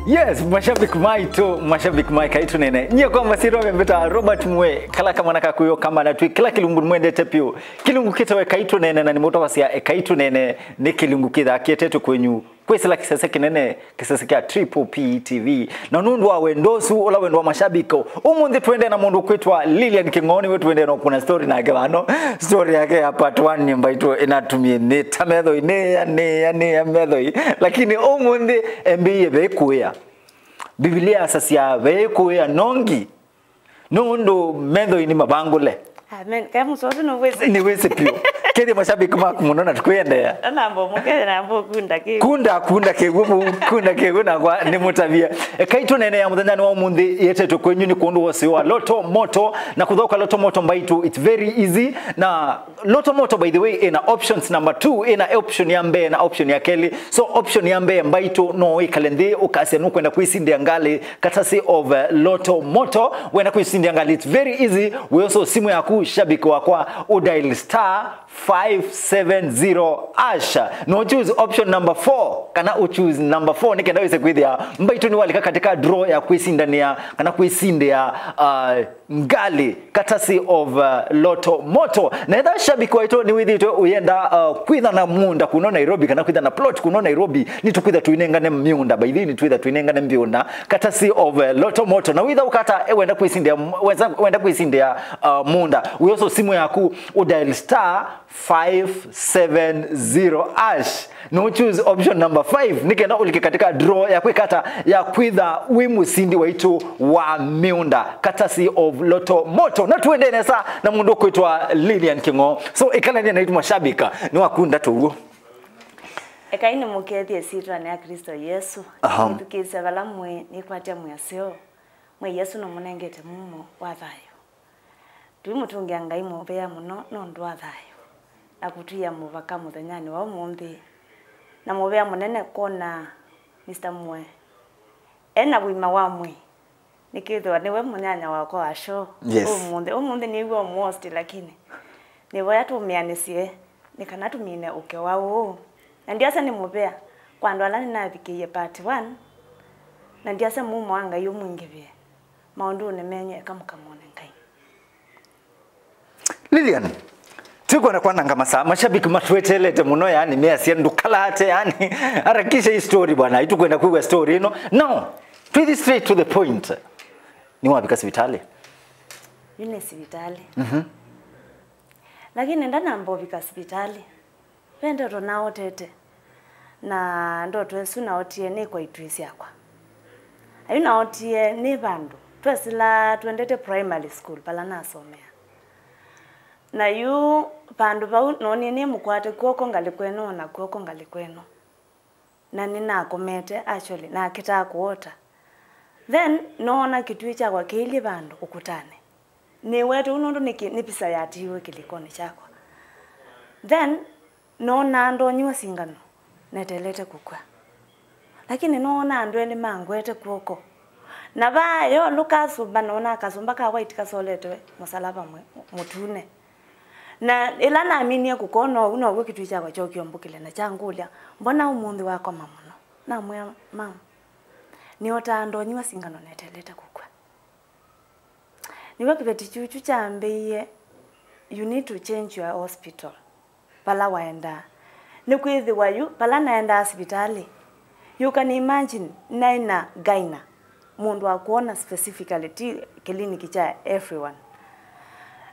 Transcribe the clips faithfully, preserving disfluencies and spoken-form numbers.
Yes, mashabiki maitũ, mashabiki ma Ekai Tũneene. Nyie kwa masyĩtwa mevĩtawa Robert Mwe, kala kamwana ka kũyũ kama na twĩ kĩla kĩlungu mwendete piũ. Kĩlungu kĩtawa Ekai Tũneene na nĩmũtavasya Ekai Tũneene nĩ kĩlungu kĩthaa kĩetetwe kwenyu kwĩsĩla kĩsese kĩnene, kĩsese kya Triple P T V. Na nũndũ wa wendo ũsu, ũla wendo wa mashabiki, ũmũnthĩ twende na mũndũ kwĩtwa Lilian Kĩng'oo, nĩwe twende na ũkũna story nake vano. Story yake ya part one nĩ mbaitũ, ĩnatumie nĩ ta methoi, nĩ ya, nĩ ya, nĩ ya methoi. Lakini ũmũnthĩ embĩie ve kũĩa. Biblia yasasya ve kũĩa nongi. Nũndũ methoi nĩ mavangũle. Amen. Kae mũsotu nĩ wĩsĩ. Nĩ wĩsĩ piũ. Kethia mashabiki maku mũno na tũkwĩendeea. Anambo mũkele na mbo kunda kĩu. Kunda, kunda kĩw'ũ, kunda kĩw'ũ nakwa nĩ mũtavie. Ekai Tũneene ya mũthenyanĩ wa ũmũnthĩ yetetwe kwenyu nĩ kwondũ wa ũseo wa Lotto Moto na kũthoka Lotto Moto mbaitũ. It's very easy. Na Lotto Moto, by the way, ĩna options number two, ĩna option ya mbee na option ya kelĩ. So option ya mbee mbaitũ no wĩkale nthĩ ũkasya nũkwenda kwĩsindĩa ngalĩ courtesy of, uh, Lotto Moto. Wenda kwĩsindĩa ngalĩ, it's very easy. Wĩosa simu yaku, shabiki wakwa, ũdial star five seven zero hash. No choose option number four, kana u choose number four, nĩ kenda wĩse kwĩthĩa mbaitũ nĩwalika katika draw ya kwĩsindania kana kwĩsindĩa, uh, ngalĩ courtesy of, uh, Lotto Moto. Na etha shabiki waitũ nĩwĩthĩtwe ũyenda, uh, kwĩtha na mũũnda kuno Nairobi kana kwĩtha na plot kuno Nairobi, nĩtũkwĩtha tũinengane mĩũnda. By the way, nĩtwĩtha tũinengane mĩũnda courtesy of, uh, Lotto Moto. Na wĩtha ũkata, eh, wenda kwĩsindĩa, wenda, wenda kwĩsindĩa, uh, mũũnda, wĩosa simu yaku, ũdial star five seven zero hash. No choose option number five, nĩ kenda ũlike katika draw ya kwĩkata ya kwĩtha wĩ mũsindi waitũ wa mĩũnda courtesy of Lotto Moto. Na tuendee nesa na mũndũ ũkwĩtwa Lilian Kĩng'oo. So, ĩkalania naitũ mashabika, nĩwakunda tũw'o. Ekai nĩmũkethye syĩtwanĩ ya Kristo Yesu. Aha. Nĩthukĩĩsya vala mwĩ, nĩkwatya mwĩaseo. Mwĩ Yesu nũmũnengete mumo wa thayũ. Tũimũtũngĩa Ngai mũvea mũno nũndũ wa thayũ na kũtwia mũvaka mũthenyanĩ wa ũmũnthĩ. Na mũvea mũnene kwona Mister Mwe e na ũima wa mwĩĩ, nĩkĩthĩwa nĩwe mũnyanya wakwa wa show. Yes. Ũmũnthĩ, ũmũnthĩ nĩw'o almost, lakini nĩvoya tũmĩanĩsye nĩ kana tũmine ũkewa ũũ. Na ndyasya nĩ mũvea kwa andũ ala nĩnavikĩie part one, na ndyasya mumo wa Ngai ũmwingĩvĩe maũndũnĩ menyu, eka mũkamwone Ngai. Lilian, tũkwenda kwananga masaa, mashabiki matweteelete mũno, yani measya ndũkalate, yani harakisha hii story bwana, itukwenda kwĩw'a story ĩno. Now, twithi straight to the point. Nĩwavika sivitalĩ? Yu nĩ sivitalĩ. Mhm. Lakini ndanamba ũvika sivitalĩ, ve ndoto naotete, na ndoto ĩsu naotie nĩ kwa ituĩ syakwa. Na yu naotie nĩ vandũ twesĩla twendete primary school vala nasomea. Na yu vandũ vau noonie nĩ mũkwate kw'oko ngalĩko ĩno na kw'oko ngalĩko ĩno. Na nĩnakomete, actually, nakĩtaa kũota. Then, noona kĩtuĩ kyakwa kĩilyĩ vandũ ũkũtanĩ. Nĩwetwe ũu nũndũ nĩ kĩ-, nĩ visa yatiiwe kĩlĩkonĩ kyakwa. Then, noonaa ndonyiwa singano, netelete kũkw'a. Lakini noona andũ elĩ mangwete kw'oko. Na vaa yo lũkasũmba, noona kasũmba ka white kasoletwe mũsalaba mwe-, mũtune. Na ĩla naminie kũkona ũu, now'o kĩtuĩ kyakwa kyookie ũmbũkĩle na kyangũlya, "Mbona ũmũnthĩ wakoma mũno?" Namwĩa, "Ma'am, nĩotaa ndonyiwa singano netelete kũkw'a." Nĩw'o kĩveti kyukyu kyambĩie, "You need to change your hospital." Vala waendaa. Nĩkwĩthĩwa yu, vala naendaa sivitalĩ, you can imagine, naĩ na gyna, mũndũ wa kwona specifically, ti kĩliniki kya everyone.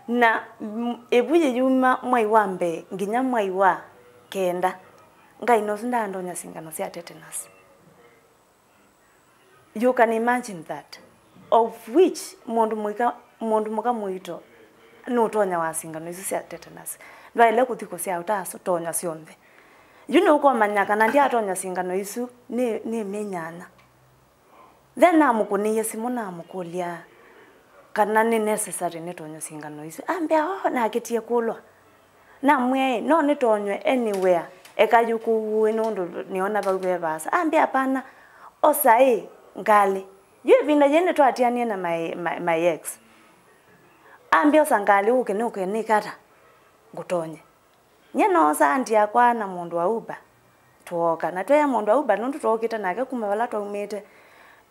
Na, mm, ĩvu yĩyuma mwai wa mbee nginya mwai wa kenda, gyna ũsu ndaandonya singano sya tetanus. You can imagine that. Of which, mũndũ mũika, mũndũ mũka mũito nũtonya wa singano isu sya tetanus. Ndwaĩle kũthi kũsyaa ũtaatonya syonthe. Yu nĩũkomanya kana ndyatonya singano isu nĩ, nĩ mĩnyanya. Then namũkũnĩie simũ namũkũlya kana nĩ necessary nĩtonywe singano isu. Ambĩa, "Oh, nakĩtie kũlwa." Namwĩa, "Ĩ, no nĩtonywe anywhere, eka yu kũu ũĩ nũndũ nĩona vau ve vaasa." Ambĩa, "Hapana, osa ĩ ngalĩ." Yu ĩvinda yĩĩ nĩtwatianie na my, my, my ex. Ambĩa, "Osa ngalĩ ũke nũke nĩkata ngũtonye." Nyie noosaa anti yakwa na mũndũ wa Uber, twooka. Na tweea mũndũ wa Uber nũndũ twookĩte nake kuma vala twaumĩte.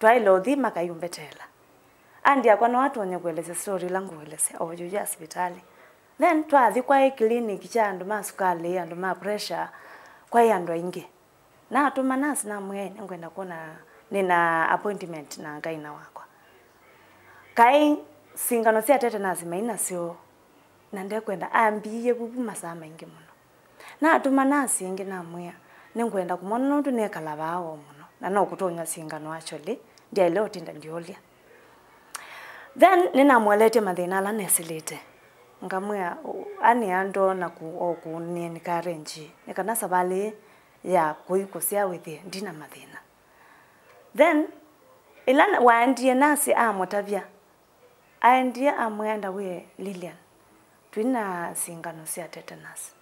Twaĩle ũthi makaiũmbeteela. Andi akwa no atonye kũelesya story ĩla ngũelesya o yu ya sivitalĩ. Then twathi kwaĩ clinic kya andũ ma sukalĩ, andũ ma pressure, kwaĩ andũ aingĩ. Natũma nasi namwĩa, "Nĩngwenda kwona, nĩna appointment na ngaina wakwa." Kaĩ singano sya tetanasi mai nasyo, na ndekwenda, ambĩĩe vuvu masaa maingĩ mũno. Natũma nasi ĩngĩ namwĩa, "Nĩngwenda kũmwona nũndũ nĩekala vaa o mũno, na no kũtonya singano actually, ndyaĩle ũtinda ndiũlya." Then nĩnamũeleetye mathĩna ala nesĩlĩte. Ngamwĩa, "Anĩa ndo na kũ-, o kũnĩe nĩkarenji, nĩ kana savalĩ ya kũi kũsya wĩthĩe ndina mathĩna." Then ĩla na-, waendie nasi amũtavya, aendie amwĩa, "Ndawĩe Lilian, twĩna singano sya tetanus."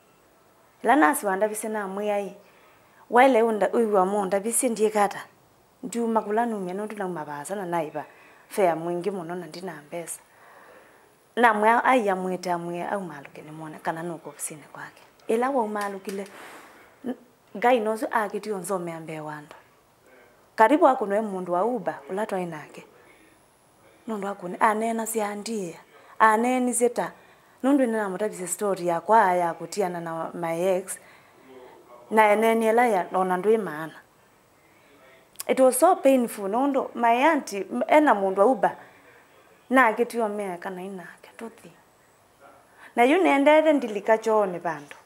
Ĩla nasi wandavisye namwĩa, "Ĩ, waĩle ũnda-, ũiw'a mũndavisye ndyĩka ata? Ndiuma kũla numie nũndũ nauma vaasa na naĩva fea mwingĩ mũno na ndina mbesa." Namwĩa ai amwĩte amwĩe aumaalũke nĩmwone kana nũka ovisinĩ kwake. Ĩla waumaalũkile, n-, Ngai nosu akĩtie ũnzomea mbee wa andũ. Karibu akũnwe mũndũ wa Uber ũla twaĩ nake. Nũndũ akũne, aneenasya andiĩa, aneenisye ta, nũndũ nĩnamũtavisye story yakwa ya kũtiana na my ex, na eneenie ĩla ya, ona ndwĩ maana. It was so painful, nũndũ my auntie, m-, ena mũndũ wa Uber, nakĩtiwe mea kana inake, tũthi. Na yu nĩendete ndilika kyoonĩ vandũ.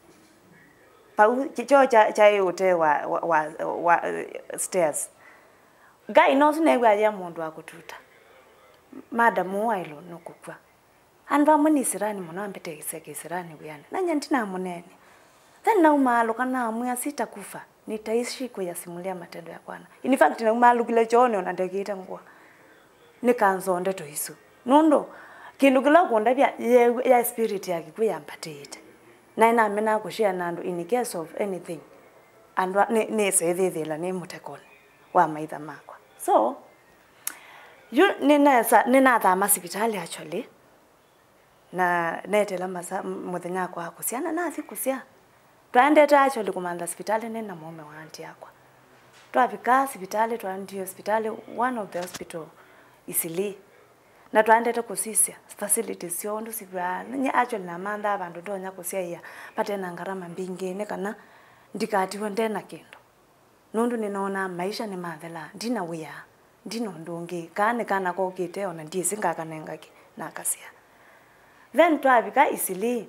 Vau, kyo kya, kyaĩ ũtee wa, wa, wa, wa, eh, stairs. Ngai nosu neew'a ya mũndũ wa kũtuta. Madam ũũ aĩlwe nũkũkw'a. Andũ amwe nĩ isirani mũno, ambĩte kĩseke isirani wĩanĩ. Na nyie ndinamũneenie. Then naumaalũka namwĩa, "Sitakufa, nitaishi kuyasimulia matendo ya Bwana." In fact, naumaalũkile kyoonĩ ona ndekĩĩte ngũa. Nĩkanzoo ndeto isu. Nũndũ, kĩndũ kĩla ũkũndavya, ye, ya spirit ya kĩkw'ũ yambatĩĩte. Na nĩnamenaa kũshare na andũ in case of anything. Andũ a-, nĩ, nĩseethĩthĩla nĩ mũtekonĩ wa maitha makwa. So, yu nĩnesa-, nĩnathama sivitalĩ actually. Na neetela masa-, m-, mũthenya wakwa wa kũsya, na nathi kũsya. Twaendete actually kũmantha sivitalĩ nĩ na mũũme wa auntie yakwa. Twavika sivitalĩ, twaendie sivitalĩ, one of the hospital Eastleigh. Na twaendete kũsisya facilities syoo ũndũ sivw'aa. Nyie actually namanthaa vandũ ndonya kũsyaĩa vate na ngarama mbingĩ, nĩ kana ndikatiwe nde na kĩndũ. Nũndũ nĩnoonaa maisha nĩmathelaa, ndina wĩa, ndina ũndũ ũngĩ, kaa nĩ kana kokĩte, ona ndyĩsĩ ngakanenga kĩ, nakasya. Then twavika Eastleigh,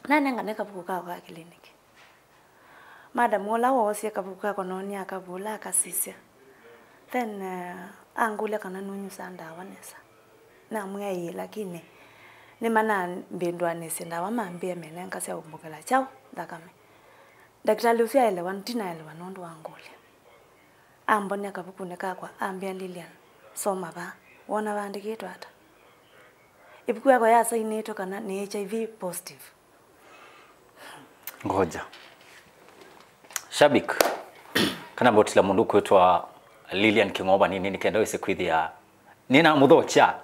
nanengane kavuku kakwa ka clinic. Madam ũla woosie kavuku kakwa noonie akavũla akasisya. Then, eh, angũlya kana nũnyusaa ndawa nesa. Namwĩa ĩĩ, lakini nĩmanambĩndũanĩsye ndawa mambĩa menenga sya ũmbũkĩla kyaũ, nthakame. Ndakĩtalĩ ũsu aelewa, ndinaelewa nũndũ wa ngũlya. Ambonia kavukunĩ kakwa, ambĩa, "Lilian, soma vaa. Wona vaandĩkĩtwe ata?" Ĩvuku yakwa yasainĩtwe kana nĩ H I V positive. Ngoja. Shabik, kana mbotila mũndũ kwĩtwa Lilian Kĩng'o vanini nĩ kenda wĩse kwĩthĩa nĩnamũthokya.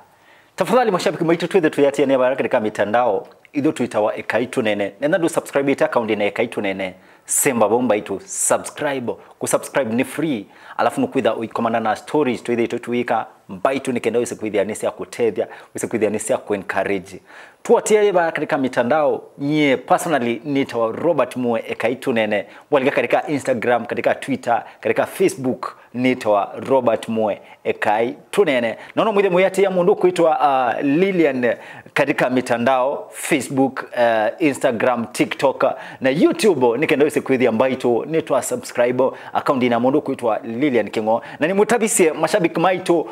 Tafadhali mashabiki maitũ, twĩthe tũyatiania vaya katika mitandao, ithyĩ twĩtawa Ekai Tũnene. Nenda ndũ subscribe ĩte account ĩna Ekai Tũnene, semba vau mbaitũ, subscribe. Kũ subscribe nĩ free, alafu nũkwĩtha ũikomana na stories twĩthĩĩtwe tũĩka mbaitũ nĩ kenda wĩse kwĩthĩa nĩ sya kũtethya, wĩse kwĩthĩa nĩ sya kũ encourage. Tuatie vaya katika mitandao, nyie personally nĩtawa Robert Mue Ekai Tũnene. Walika katika Instagram, katika Twitter, katika Facebook, nĩtawa Robert Mue Ekai Tũnene. Nono mwĩthe mũyatĩa mũndũ kwĩtwa, uh, Lilian katika mitandao, Facebook, uh, Instagram, TikTok, na YouTube, nĩ kenda wĩse kwĩthĩa mbaitũ nĩtwa subscribe account ĩna mũndũ kwĩtwa Lilian Kĩng'o. Na nĩmũtavisye mashabiki maitũ, uh,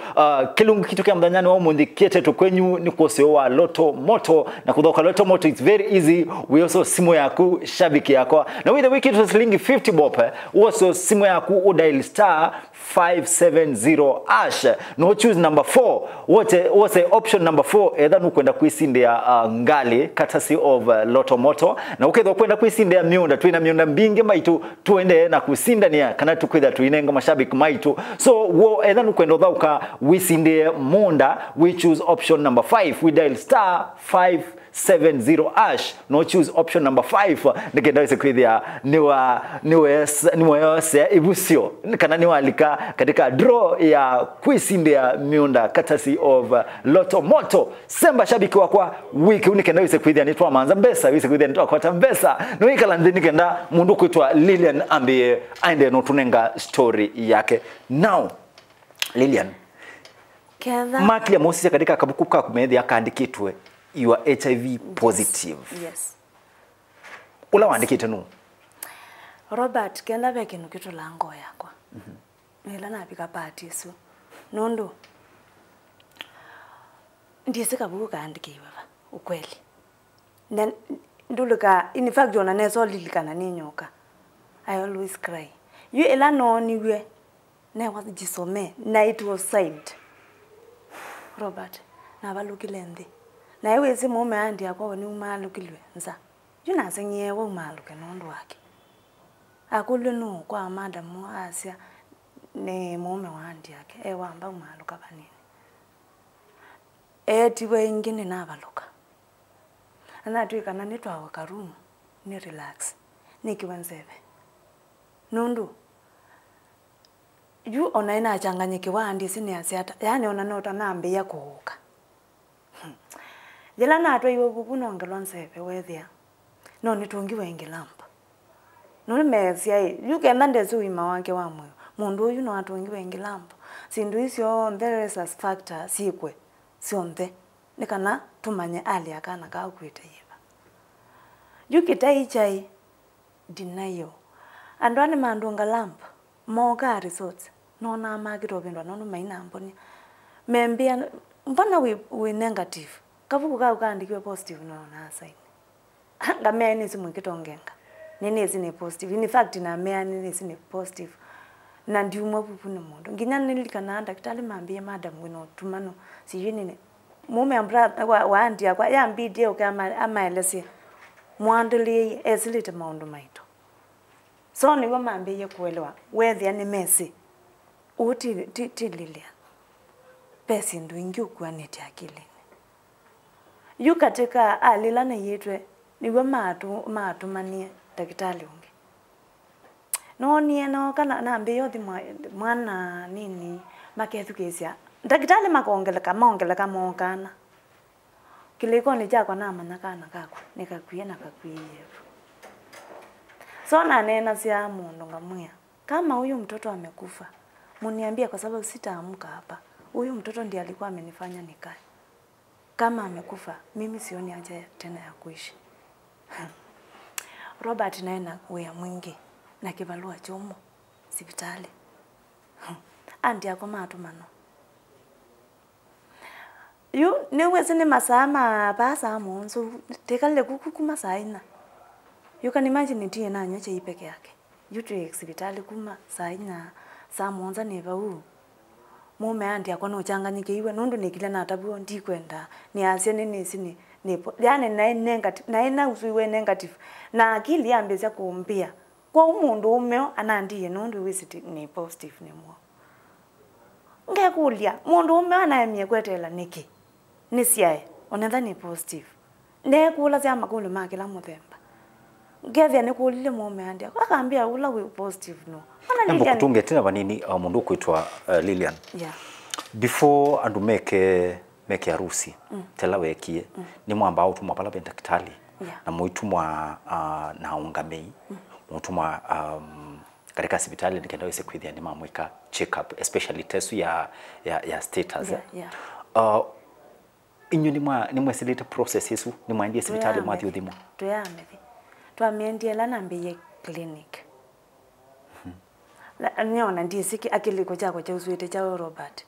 kĩlungu kitũ kya mũthenyanĩ wa ũmũnthĩ kĩetetwe kwenyu nĩ kwa ũseo wa Lotto Moto. Na kũthoka Lotto Moto, it's very easy. Wĩoso simũ yaku, shabiki yakwa. Na wĩthe wĩkĩtwe silingi fifty bob, eh, wose simũ yaku, ũdial star five seven zero hash. No choose number four. Wote, wose option number four, etha nũkwenda kwĩsindĩa, uh, ngalĩ, courtesy of, uh, Lotto Moto. Na ũkethwa ũkwenda kwĩsindĩa mĩũnda, twĩna mĩũnda mbingĩ maitũ, tũendee na kũsindania, kana tũkwĩtha tũinenga mashabiki maitũ. So, wo, etha nũkwenda ũthaũka wĩsindĩe mũũnda, we choose option number five, we dial star five seven zero hash, no choose option number five, nĩ kenda wĩse kwĩthĩa nĩwa nĩwesa nĩweyosea ivusyo kana nĩwalika katika draw ya kwĩsindĩa mĩũnda courtesy of Lotto Moto. Semba shabiki wakwa, wiki ũũ nĩ kenda wĩse kwĩthĩa nĩtwamanza mbesa, wĩse kwĩthĩa nĩtwakwata mbesa, nĩwĩkala nthĩ nĩ kenda mũndũ kwĩtwa Lilian ambĩe aendee no tũnenga story yake. Now, Lilian, ketha makĩlya mosisya katika kavuku kaku methĩa kaandĩkĩtwe, "You are H I V positive." Yes. Ũla wandĩkĩte nũ? Robert, kenda ve kĩndũ kĩtũlaa ngoo yakwa. Mhm. Nĩ ĩla navika part ĩsu. Nũndũ, ndyĩsĩ kavuku kaandĩkĩiwe va, ukweli. Na ndũlĩka, in fact, ona nesa ũlilikana nĩ nyoka. I always cry. Yu ĩla nooniw'e, newa jisome, na it was signed. Robert, navalũkile nthĩ. Na ĩ wĩsĩ mũũme andi akwa we nĩumaalũkilw'e nza. Yu naseng'ie ewe umaalũke nũndũ wake. Akũlw'e nũũ kwa madam asya, nĩ mũũme wa andi ake, e wamba umaalũka vanini. Eetiwe ĩngĩ nĩnavalũka. Na natw'ĩka na nĩtwawe ka room, nĩ relax, nĩkĩwe nzeve. Nũndũ, yu ona nĩnachanganyĩkĩwa, ndyĩsĩ nĩasya ata, yaani ona nota nambĩĩa kũũka. Hmm. Yĩla natwaiwe vuvu nongelwa nzeve, weethĩa no nĩtũngiwe ĩngĩ lamp. Nũndũ meesya ĩ, yu kenda ndesĩ ũima wake wa mwĩĩ, mũndũ ũyu no atũngiwe ĩngĩ lamp. Syĩndũ ii syonthe, rhesus factor, syĩkw'e syonthe, nĩ kana tũmanye alĩ a kana kaa ũkwĩte yĩva. Yu kĩtai kyaĩ denial. Andũ aa nĩmandũnga lamp, mookaa resort, noonaa makĩta ũvĩndwa nũndũ mainambonia. Membĩa, "Mbona wĩ, wĩ negative? Kavuku kau kaandĩkiwe positive noonaa sign." Ngamea nĩsĩ mwĩkĩtongenga. Nĩnĩsĩ nĩ positive. In fact, namea nĩnĩsĩ nĩ positive. Na ndiumwa vuvu nĩ mũndũ. Nginya nĩlikanaa ndakĩtalĩ mambĩie, "Madam, wĩna ũtumanu." Sijui nini. Mũũme wa bra-, wa, wa aunty yakwa, yambidie ũke ama-, amaelesye. Mwandĩlĩĩi, esĩlĩte maũndũ maito. So nĩw'o mambĩie kũelewa, weethĩa nĩmesĩ. Ũũ ti, ti, ti Lilian. Ve syĩndũ ingĩ ũkuanĩte akilinĩ. Yu katĩ ka alĩla naiĩtwe, nĩw'o maatũ-, maatũmanie ndakĩtalĩ ũngĩ. Noonie nooka na, nambĩĩa ũthi mwa-, mwana nini, makethukĩĩsya. Ndakĩtalĩ makongeleka, maongeleka mookana. Kĩlĩkonĩ kyakwa namanya kana kakwa nĩkakwie na kakw'ĩĩe vu. So naneenasya mũndũ ngamwĩa, "Kama huyu mtoto amekufa, muniambie kwa sababu sitaamka hapa. Huyu mtoto ndiye alikuwa amenifanya nikae. Kama amekufa, mimi sioni haja ya, tena ya kuishi." Robert naĩ na wĩa mwingĩ na kĩvalũa kyũmũ sivitalĩ. Aunty akwa matũmanwa. Yu, nĩwĩsĩ nĩ masaa ma vaa saa mũonza, tĩkalile kuku kuma saa inya. You can imagine nĩtie nanywa kyai peke yake. Yu twĩ sivitalĩ kuma saa inya, saa mũonza nĩ vau. Mũũme aunty akwa nũchanganyĩkĩiwe, nũndũ nĩkile natavw'a ndikwenda, nĩasya nĩnĩsĩ nĩ, nĩ po-, yani naĩ negative, naĩ nausũiwe negative. Na akili yambĩĩsya kũmbĩa. Kwoou mũndũ ũmeo anandiie nũndũ wĩsĩ ti-, nĩ positive nĩ mũo. Ngekũlya, mũndũ ũmeo anaemie kweteela nĩkĩ? Nĩsyae, onetha nĩ positive. Neekũlasya makũlyo ma kĩla mũthemba. Ngethĩa nĩkũlile mũũme aunty akwa, akambĩa ũla wĩ positive nũ. Ona namba Lilian kũtũnga ĩtina vanini, uh, mũndũ ũkwĩtwa, uh, Lilian. Yeah. Before andũ meke meke harusi, mm, tela weekie, mm, nĩmwambaa ũtũmwa vala ve ndakĩtalĩ, yeah, na mũitũmwa, uh, na aũngamĩi, mm, mũtũmwa, um, katika sivitali nĩ kenda wĩse kwĩthĩa nĩmamwĩka check up, especially tesu ya, ya, ya status, yeah, eh? Yeah. Uh, inyuĩ nĩmwa-, nĩmwesĩlĩte process ĩsu, nĩmwaendie sivitalĩ mwathi ũthimwa? Tũyamĩthi. Twamĩendie ĩla nambĩie clinic. Hmm. Na, nĩona ndyĩsĩ kĩ-, akĩlĩko kyakwa kyausũĩte kyaũ Robert.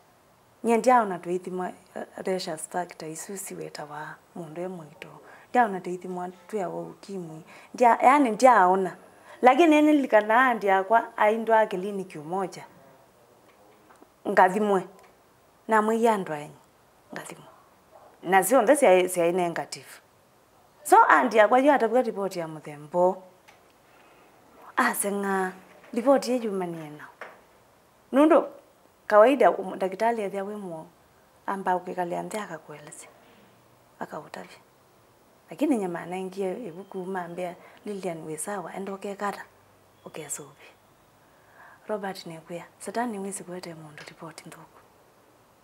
Nyie ndyaaona tũithimwa, eh, rhesus factor isu siwetawa mũndũ e mũito. Ndyaaona tũithimwa twĩawa ukimwi. Ndya-, yaani ndyaaona. Lakini nĩnĩlikanaa aunty akwa aindwaa kiliniki Umoja. Ngathimwe. Namwĩie andũ aenyu. Ngathimwe. Na syonthe syaĩ, syaĩ negative. So aunty akwa yu atavw'a ripoti ya mũthemba ũũ. Aseng'aa, ripoti ĩĩ yumanie naũ? Nũndũ kawaida, um, ndakĩtalĩ ethĩa wĩ mũwau, ambaa kwĩkalĩa nthĩ akakũelesya, akaũtavya. Lakini nyie manengie ĩvuku mambĩa, "Lilian, wĩ sawa, enda ũkeka ata? Ũkesũvye." Robert nĩkwĩa, Satani wĩsĩ kũete mũndũ ripoti nthũku.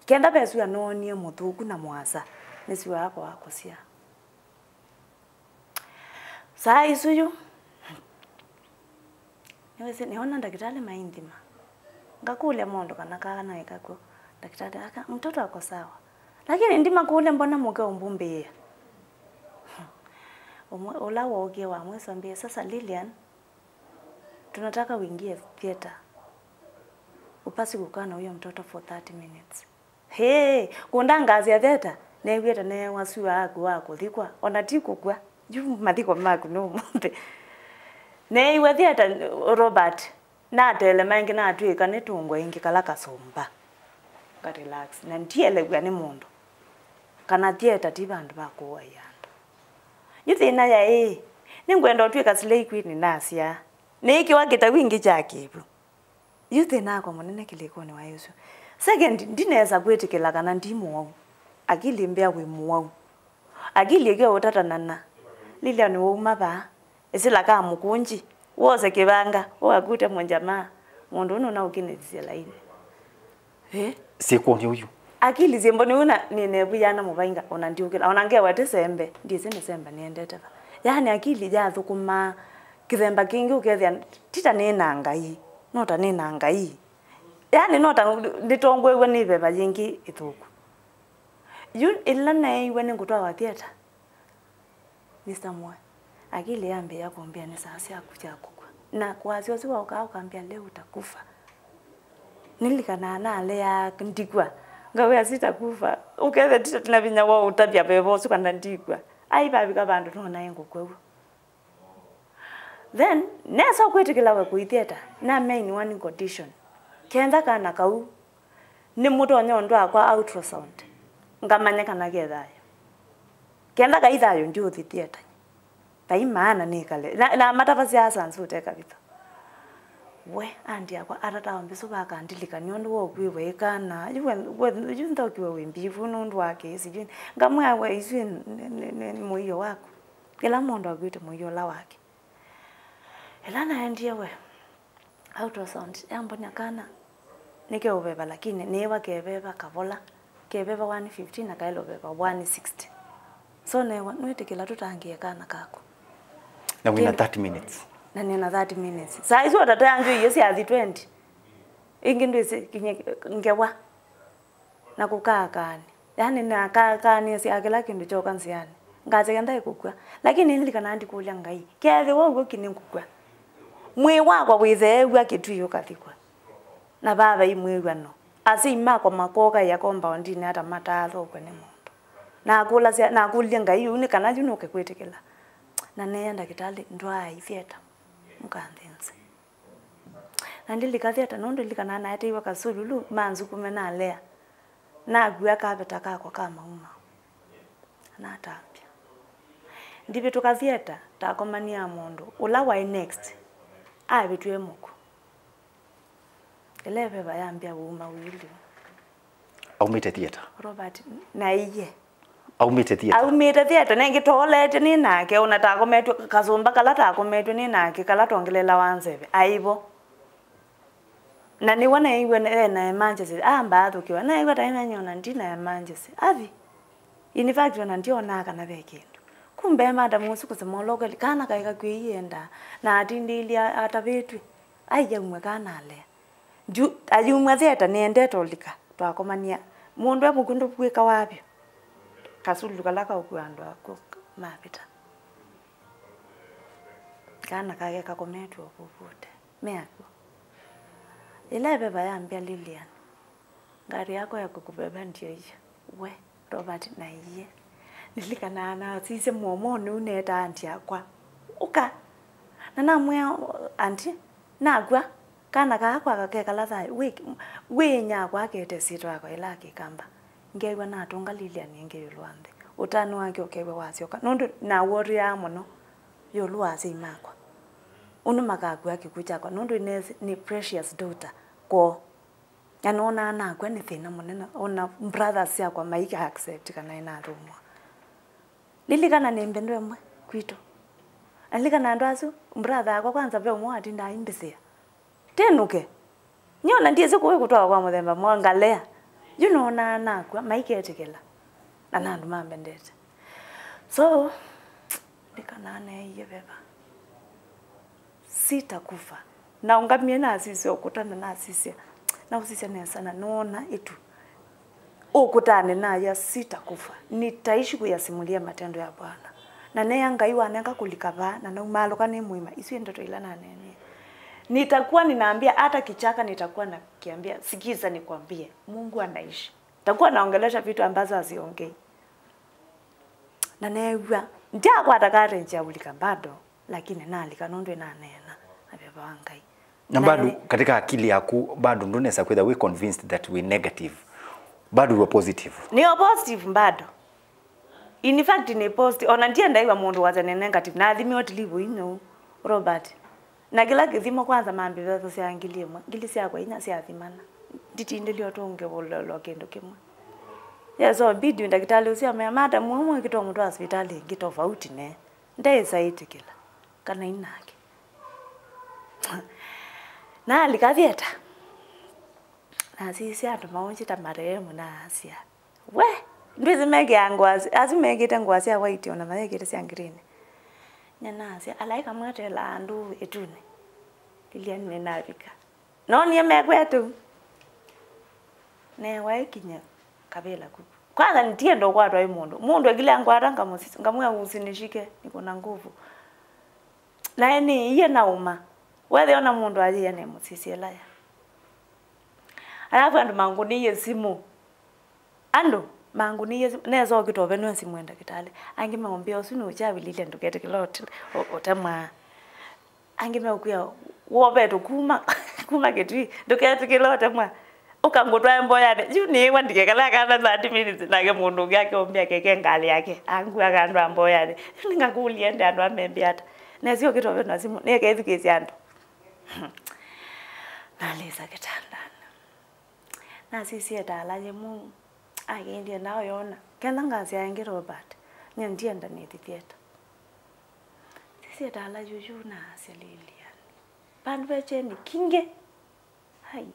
Kenda vesua noonie mũthũku na mũasa, nĩsiwaa kwa kũsyaa. Saa isu yu, nĩwĩsĩ, nĩona ndakĩtalĩ mainthima. Ngakũlya mũndũ kana kana ĩkakw'o. Ndakĩtalĩ aka, "Mtoto ako sawa." Lakini ndimakũlya, "Mbona mũke ũmbumbĩĩa?" Ũmwe, ũla wookie wa mwiso ambĩa, "Sasa Lilian, tunataka uingie theater. Upasi kukaa na huyo mtoto for thirty minutes." Hĩĩ, kũndangaasya theater, neew'ĩte neewa sua aku wa kũthikwa, ona ti kũkw'a. Yu mathiko maku nĩ ũmũnthĩ. Neeiwe theater, Robert, natelema ĩngĩ, natw'ĩka nĩtũngwa ĩngĩ kala kasũmba. Nga relax, na ndielew'a nĩ mũndũ. Kana theater ti vandũ va kũaĩa andũ. Yu thĩna yaĩ, nĩngwenda ũtw'ĩka slay queen, nasyaa. Nĩĩkĩwa kĩtau ĩngĩ kya kĩw'ũ. Yu thĩna wakwa mũnene kĩlĩkonĩ waĩ ũsu. Second, ndinesa kwĩtĩkĩla kana ndi mũwau. Akili mbĩa wĩ mũwau. Akili ĩkĩa ũtatanana. Lilian wauma vaa, ĩsĩla ka mũkũnji, wose kĩvanga, ũkakute mũnjamaa. Mũndũ ũũ nũnaũkinĩthisye lainĩ. Eh? Syĩkwonĩ ũyu. Akili syĩ mboni ũna nĩnevu yana mũvainga, ona ndiũkĩla, ona ngewa tĩ sembe, ndyĩsĩ nĩ sembe nĩendete va. Yaani akili yathũkũmaa kĩthemba kĩngĩ ũkethĩa, ti ta nĩ na Ngai, no ta nĩ na Ngai. Yaani no ta nĩtongoew'e nĩ veva yĩngĩ ĩthũku. Yu ĩla neeiwe nĩngũtwawa theater, Mister Mwe, akili yambĩĩa kũmbĩa nĩ saa syaku sya kũkw'a. Na kwasya ũsu waũkaa ũkambĩa, "Leo utakufa." Nĩlikanaa naleaa ndikw'a. Ngawĩa, "Sitakufa." Ũkethĩa ti na vinya wa ũtavya veva ũsu kana ndikw'a. Ai, vavika vandũ no naĩ ngũkw'a w'o. Then, nesa kwĩtĩkĩla we kũi theater, namea in one condition. Kenda kana kau nĩmũtonya ũndwaa kwa ultrasound, ngamanya kana ke thayũ. Kenda kai thayũ, ndiũthi theater. Vai maana nĩkale. Na, na matavasya asa nzũte kavitha. We, andi akwa, atata wa mbĩsũ vakandilika nĩ ũndũ wa ũkwĩwe ĩkana. Yu we, we, yu nthokiwe wĩ mbivu nũndũ wa kĩĩ, sijui. Ngamwĩa we, isu nĩ, nĩ, nĩ, nĩ mũio waku. Kĩla mũndũ akwĩte mũio ũla wake. Ĩla naendie we, ultrasound yambonia kana nĩkeũveva, lakini nĩĩwa keveva kavola, keveva one fifty na kaĩle ũveva one sixty. So newa, "Nwĩtĩkĩla tũtangĩe kana kaku." Na wĩna Kĩndũ- thirty minutes. Na nĩna thirty minutes. Saa isu atata yanjũ iye syathi twenty. Ĩngĩ ndwĩsĩ kinya ngewa. Na kũkaakaanĩ. Yaani, nakaakaanĩsyaa kĩla kĩndũ kyoka nzĩanĩ. Ngateka ndaĩ kũkw'a. Lakini nĩlikanaa ndikũlya Ngai, kethĩwa ũw'o ki nĩngũkw'a, mwĩĩ wakwa wĩtheew'a kĩtui ũkathikwa. Na vaa vai mwĩw'ano. Asyai makwa makooka ĩa compound-inĩ ata mataathũkw'e nĩ mũndũ. Nakũlasya, nakũlilye Ngai ũu nĩ kana yu nũke kwĩtĩkĩla. Na neea ndakĩtalĩ, "Ndwaai theater, mũkanthĩnze." Na ndilika theater, nũndũ ndilikanaa naeteeiwe kasululu, manzukume nalea. Nakw'a kaveta kakwa ka maumau. Natambya. Ndivĩtũka theater, takomanie na mũndũ. Ũla waĩ next, avĩtw'e mũkw'ũ. Ĩla ĩveva yambĩa ũuma wĩlĩ. Aumĩte theater? Robert, na iye. Aumĩte theater? Aumĩte theater, nengĩ tooleetye nĩ nake, ona takometw'e, kasũmba kala takometw'e nĩ nake, kala twongelelawa nzeve, aĩ vo. Na nĩwe naĩw'a ena emergency, ambaathũkĩwa, naĩw'a ta ĩnanyie ona ndi na emergency. Athi. In fact, ona ndyonaa kana ve kĩndũ. Kumbe madam ũsu kũsema ũla ũkweli, kana kaĩ kakw'ĩie endaa, na atindĩilye atavĩtw'e. Ai, aumw'a kana alea. Nju-, ayumw'a theater nĩendete ũlika, twakomania. Mũndũ e mũkw'ũ ndũvw'ĩkawa vyũ. Kasululu kala kaũkua andũ akw'ũ mavĩta. Kana kake kakometw'e ũvũvũte. Me akw'ũ. Ĩla ĩveva yambĩa, Lilian, ngarĩ yakwa ya kũkũveva ndiyo iyo. We, Robert, na iye. Nĩlikanaa nasisye mũomonĩ ũu neeta anti akwa, "Ũka." Na namwĩa, "Anti, nakw'a, kana kakwa kakekala thayũ, wĩ, wĩ inyakwa akete syĩtwa yakwa ĩla akĩkamba." Ngew'a natũnga Lilian ĩngĩ ĩũlũ wa nthĩ. Ũtanu wake ũkew'a wasyoka, nũndũ nawotw'ĩaa mũno ĩũlũ wa asyai makwa. Ũnũ makakw'a kĩkw'ũ kyakwa, nũndũ nĩneesĩ nĩ precious daughter kwoo. Na nonaa nakw'a nĩ thĩna mũnene, ona brothers syakwa maika accept kana nĩnathũmũa. Lilikana nĩ mbĩndũ ĩmwe kwitũ. Lilikana andũ asu, brother akwa kwanza ve ũmwe watindaa aimbĩsĩa. Tĩnũke. Nyie ona ndyĩsĩ kũĩ kũtwawa kwa mũthemba mwa ngalea. Yu noonaa nakw'a, maiketĩkĩla. Na na andũ mambendete. So, ndikananeeie veva. Sitakufa. Naũngamie nasisya ũkũta na nasisya. Naũsisya nesa na noona ĩtu. Ũkũtanĩ naya, "Sitakufa. Nitaishi kuyasimulia matendo ya Bwana." Na neea Ngai wanenga kũlika vaa, na naumaalũka nĩ mũima. Isu nĩ ndeto ila naneenie. "Nitakuwa ninaambia hata kichaka, nitakuwa nakiambia, 'Sikiza nikwambie, Mungu anaishi.'" Takuwa naongelesha vitu ambazo haziongei. Na neew'a, ndyakwata courage ya kũlika bado, lakini nalika nũndũ nĩnaneena na veva wa Ngai. Na bado, katika akili yaku, bado ndũnesa kwĩtha wĩ convinced that wĩ negative. Bado wĩ positive. Nĩ o positive bado. In fact, nĩ positive. Ona ndiendaiwa mũndũ wasya nĩ negative. Nathimiwe tilivu inyũ, Robert. Na kĩla kĩthimo kwanza mambĩvethasya ngili ĩmwe. Ngili syakwa inya syathimana. Nditindĩlyo tũngĩvũlelwa kĩndũ kĩmwe. Yes, so bidi ndakĩtalĩ ũsu amea, "Madam, ũmwe kĩtomũtwaa sivitalĩ ĩngĩ tofauti ne." Ndaĩsa ĩtĩkĩla kana inake. Nalika thieta. Nasisya andũ maũnjĩta marehemu na asya, "We, ndwĩsĩ mekĩaa ngũa si-, asu mekĩte ngũa sya white ona mayekĩte sya green." Nyanasya, "Alaĩka mweteelaa andũ ĩtunĩ." Lilian nĩnavika. Noonie mekwetũ. Neewa ĩkinya kavĩla ku. Kwanza nitienda ũkwatwa ĩ mũndũ. Mũndũ ekile angwata ngamũsi-, ngamwĩa, "Usinishike, niko na nguvu." Naye nĩie nauma. Wethĩa ona mũndũ ayĩya nemũsisye ĩlaya. Alafu andũ mangũnĩie simũ. Andũ mangũnĩie simũ. Nesa ũkĩtovenwe simũ e ndakĩtalĩ. Angĩ meũmbĩa ũsu nĩ ũkyavililye ndũketĩkĩla ũte-, ũ-, ũtemwa. Angĩ meũkwĩa wovetwe kuma, kuma Kĩtui, ndũketĩkĩla ũtemwa. Ũka ngũtwae mboyanĩ. Yu nĩĩwa ndikekala kana thirty minutes nake mũndũ ũngĩ akeũmbĩa keke ngalĩ yake. Angua kandũ a mboyanĩ. Yu nĩngakũlya ende andũ amembĩa ata. Nesa ũkĩtovenwa simũ. Nĩkethukĩĩsya andũ. Nalĩsa kĩtandanĩ. Nasisye ĩtala yĩmwe, akĩndie nayo yona. Kenda ngasya ĩngĩ Robert, nyie ndienda nĩthi theater. Sisye ĩtala yuyu nasya Lilian. Vandũ ve kyeni kingĩ. Ai,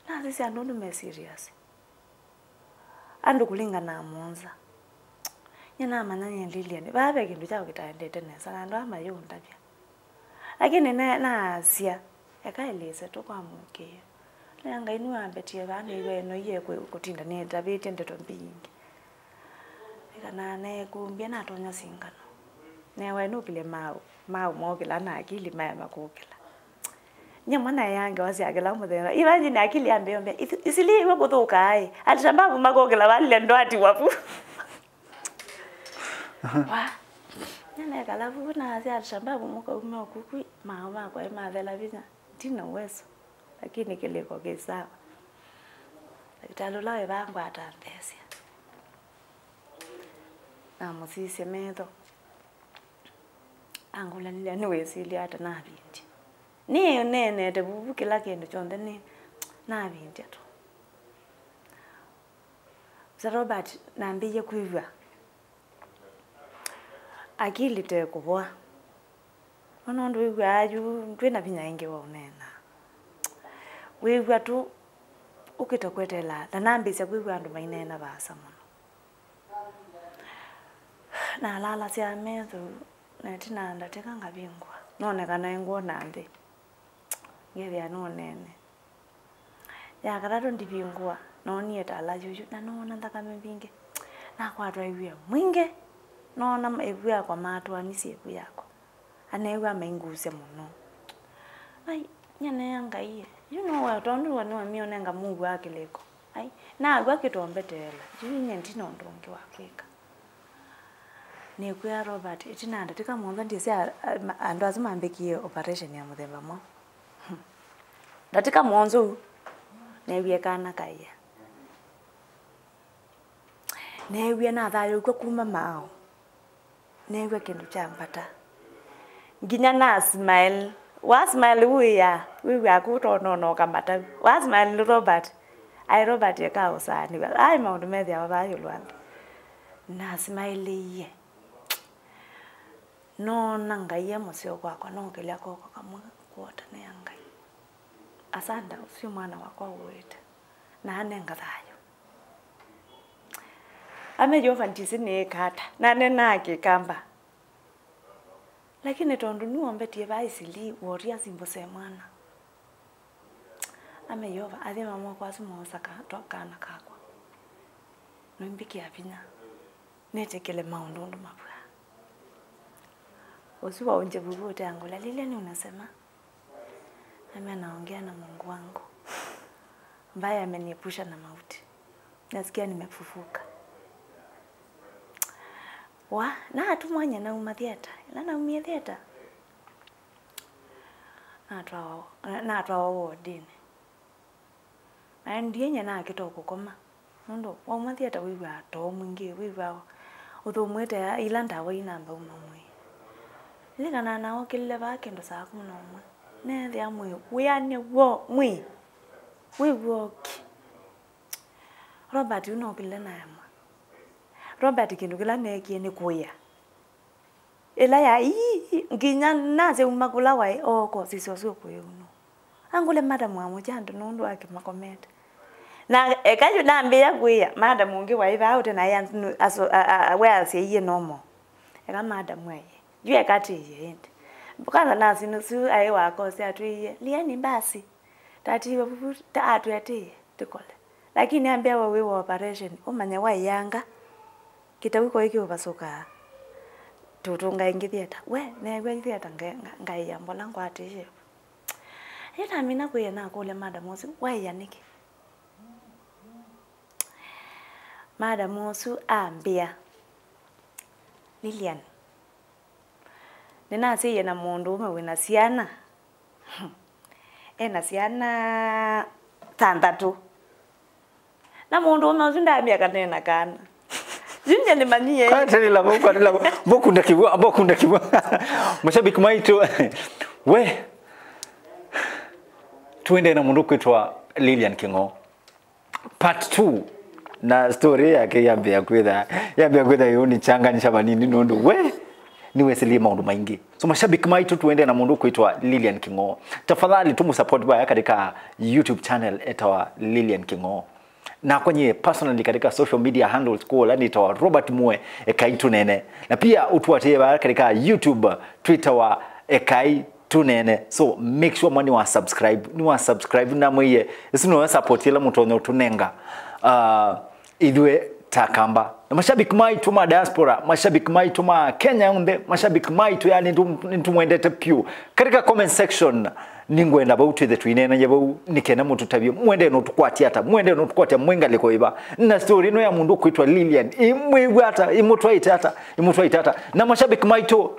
nasisya andũ nĩ me serious. Andũ kũlingana na mũonza. Nyie namanya nyie Lilian, vaa ve kĩndũ kyaũ kĩtaendete nesa, na andũ aa mayũndavya. Lakini ne-, naasya, eka ĩlĩse tu kwa mũkĩĩo. Nĩa Ngai nĩwambetie vaa, nĩw'a ĩno iye kũ-, kũtinda nĩtavĩtye ndeto mbingĩ. Ĩkana neekumbya natonya singano. Neewa nũkĩlye maaũ, maaũ mookĩla na akili maema kũkĩla. Nyie mwana eange wasya kĩla mũthenya. Imagine akili yambĩĩa mbĩa, "Isi-, isili iwe kũthũka aĩ. Al-Shababu makokĩla valile ndwati wavu." Wa. Nyanekala vu nasya Al-Shababu mũkauma ũkukwi, maaũ makwa ĩ mathela vinya. Ndina uwezo. Lakini kĩlĩko kĩ sawa. Ndakĩtalĩ ũla wĩ vaa ngwata mbesya. Namũsisye metho. Angũlya, "Lilian, nĩwĩsilye ata?" Navindya. Nĩneenete vuvu kĩla kĩndũ kyonthe nĩ navindya tu. Sir Robert nambĩĩie kwĩw'a akili te kũvoa. Nũndũ wĩw'aa yu ndwĩ na vinya ĩngĩ wa ũneena. Wĩw'a tu ũkĩte kweteela, na nambĩĩsya kwĩw'a andũ maineena vaasa mũno. Nalaalasya metho, na ĩtina ndatĩka ngavingũa. Nonekana ĩngwona nthĩ. Ngethĩa nũneene. Ya katatũ ndivingũa, noonie tala yuyu, na noona nthakame mbingĩ. Nakwatwa ĩw'ĩa mwingĩ, noona ĩvu yakwa matũanisye ĩvu yakwa. Aneew'a amaingusya mũno. Ai, nyanea Ngai, yu nũwa tondũ wa nĩwamie ũnenga mũuo wa kĩlĩko. Ai, naw'a kĩtombeteela, yu nyie ndina ũndũ ũngĩ wa kwĩka. Nĩkwĩa Robert, ĩtina ndatĩka mũonza ndyĩsĩ a-, a-, ma-, andũ asu mambĩkie operation ya mũthemba mwaũ. Ndatĩka mũonza ũu, neewie kana kaĩa. Neewie nathayũũkw'a kuma maaũ. Neew'a kĩndũ kya mbata. Nginya na smile. Wa smile wĩya, wĩw'aa kũtonoonoka matau. Wa smile Robert. Ai Robert eka ũsaanĩw'a. Ai maũndũ methĩawa vaa ĩũlũ wa nthĩ. Na smile ĩie. Noona Ngai e mũseo kwakwa, nookĩlya kw'oko kamwe kũotanĩa Ngai. Asanda, ũsu mwana wakwa ũĩte, na anenga thayũ. Ame Yeova ndisĩ nĩĩka ata, nanenaa Kĩkamba. Lakini tondũ nĩwombetie vaa isilii, woria simbũse mwana. Ame Yeova, athima moko asu moosa ka-, twa-, kana kakwa. Noimbĩkĩa vinya. Nĩtĩkĩle maũndũ ũndũ mavw'aa. Ũsu waũngye vuvu ũteangũla, Lilian, unasema? Ame naongea na Mungu wangu ambaye ameniepusha na mauti. Nasikia nimefufuka. Wa, naatũmwa nyie nauma theater. Ĩla naumie theater, natwawa, natwawa wodinĩ. Naendie nyie nakĩta o kũkoma. Nũndũ wauma theater wĩw'aa too mwingĩ, wĩw'aa ũthũmũĩte ila ndawa inamba uma mwĩĩ. Nilikanaa naokĩlile vaa kĩndũ saa kũmi na ũmwe. Neethĩa mwĩĩ wĩanĩ w'o, mwĩĩ wĩ w'oki. Robert yu nokĩlile naemwa. Robert kĩndũ kĩla neekie nĩ kũĩa. Ĩla ya ii, nginya nasyauma kũla waĩ, ooko sisya ũsu ũkũĩunũ. Angũle madam wa mũkyando nũndũ ake makomete. Na eka yu nambĩĩa kũĩa, madam ũngĩ waĩ vaa ũte naĩ asu-, a-, a-, we asyaie normal. Eka madam aie. Yu eka atĩĩe ĩndĩ. Kwanza nasi nũsu aĩ wakose atwĩie, "Liani basi." Tatiwe vuvu, ta atwĩatĩĩe, tũkole. Lakini ambĩa we wĩ wa operation, ũmanye waĩanga, kĩtau koĩ kĩũvasũkaa. Tũtũnga ĩngĩ theater. We, neew'a ĩ theater nge-, nga-, ngaĩa mbola ngwatĩĩe. Ĩ tamina kũĩa nakũlya madam ũsu, waĩa nĩkĩ? Madam ũsu ambĩa, Lilian, nĩnasyaie na mũndũũme wĩna syana. Ena syana thanthatũ. Na mũndũũme ũsu ndaambĩa kana ena kana. Yu nyie nĩmanyie. Kwatelela vau, kwatelela vau. Mbokunda kĩw'a, mbokunda kĩw'a. Mashabiki maitũ, we. Tuendee na mũndũ kwĩtwa Lilian Kĩng'o. Part two, na story yake yambĩa kwĩtha, yambĩa kwĩtha yũnichanganyisha vanini nũndũ we nĩwesĩlie maũndũ maingĩ. So mashabiki maitũ, tuendee na mũndũ kwĩtwa Lilian Kĩng'o. Tafadhali tũmũsupport vaya katika YouTube channel etawa Lilian Kĩng'o. Nakwa nyie personally katika social media handles kũla nĩtawa Robert Mue, ekai tũnene. Na pia ũtuatĩe vaya katika YouTube, Twitter wa ekai tũnene. So make sure mwa nĩwa subscribe, nĩwa subscribe na mwĩie. Ĩsu nĩyo support ĩla mũtonya ũtũnenga. Uh, ithuĩ ta Kamba. Na mashabiki maitũ ma diaspora, mashabiki maitũ ma Kenya yonthe, mashabiki maitũ, yani nĩtũ-, nĩtũmwendete piũ. Katika comment section, nĩngwenda vau twĩthe tũineenany'a vau, nĩ kenda mũtũtavye, mwende no tũkwatya ata, mwende no tũkwatya mwĩ ngalĩko ĩva. Na story ĩno ya mũndũ ũkwĩtwa Lilian, ĩmwĩw'a ata, ĩmũtwaĩte ata, ĩmũtwaĩte ata. Na mashabiki maitũ,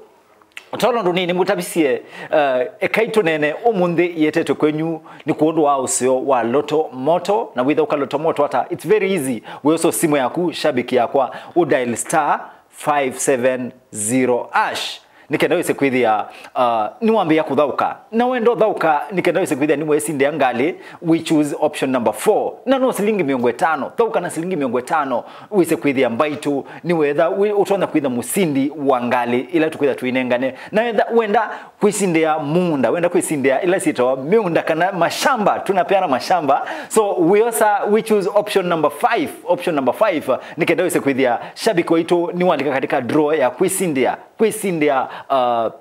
tolo ndũnini mũtavisye, uh, ekai tũnene ũmũnthĩ yĩtetwe kwenyu nĩ kwondũ wa ũseo wa Lotto Moto, na wĩtha ũka Lotto Moto ata, it's very easy. Wĩosa simu yaku, shabiki yakwa, ũdial star five seven zero hash. Nĩ kenda wĩse kwĩthĩa, uh, nĩwambĩĩa kũthaũka. Na wenda ũthaũka, nĩ kenda wĩse kwĩthĩa nĩwesindĩa ngalĩ, we choose option number four. Na no silingi mĩongo ĩtano. Thaũka na silingi mĩongo ĩtano, wĩse kwĩthĩa mbaitũ, nĩwetha wĩ-, ũtonya kwĩtha mũsindi wa ngalĩ ĩla tũkwĩtha tũinengane. Na wenda, wenda kwĩsindĩa mũũnda, wenda kwĩsindĩa ĩla syĩtawa mĩũnda kana mashamba, tunapeana mashamba. So, wĩosa, we choose option number five. Option number five, nĩ kenda wĩse kwĩthĩa shabiki waitũ nĩwalika katika draw ya kwĩsindĩa, kwĩsindĩa, uh,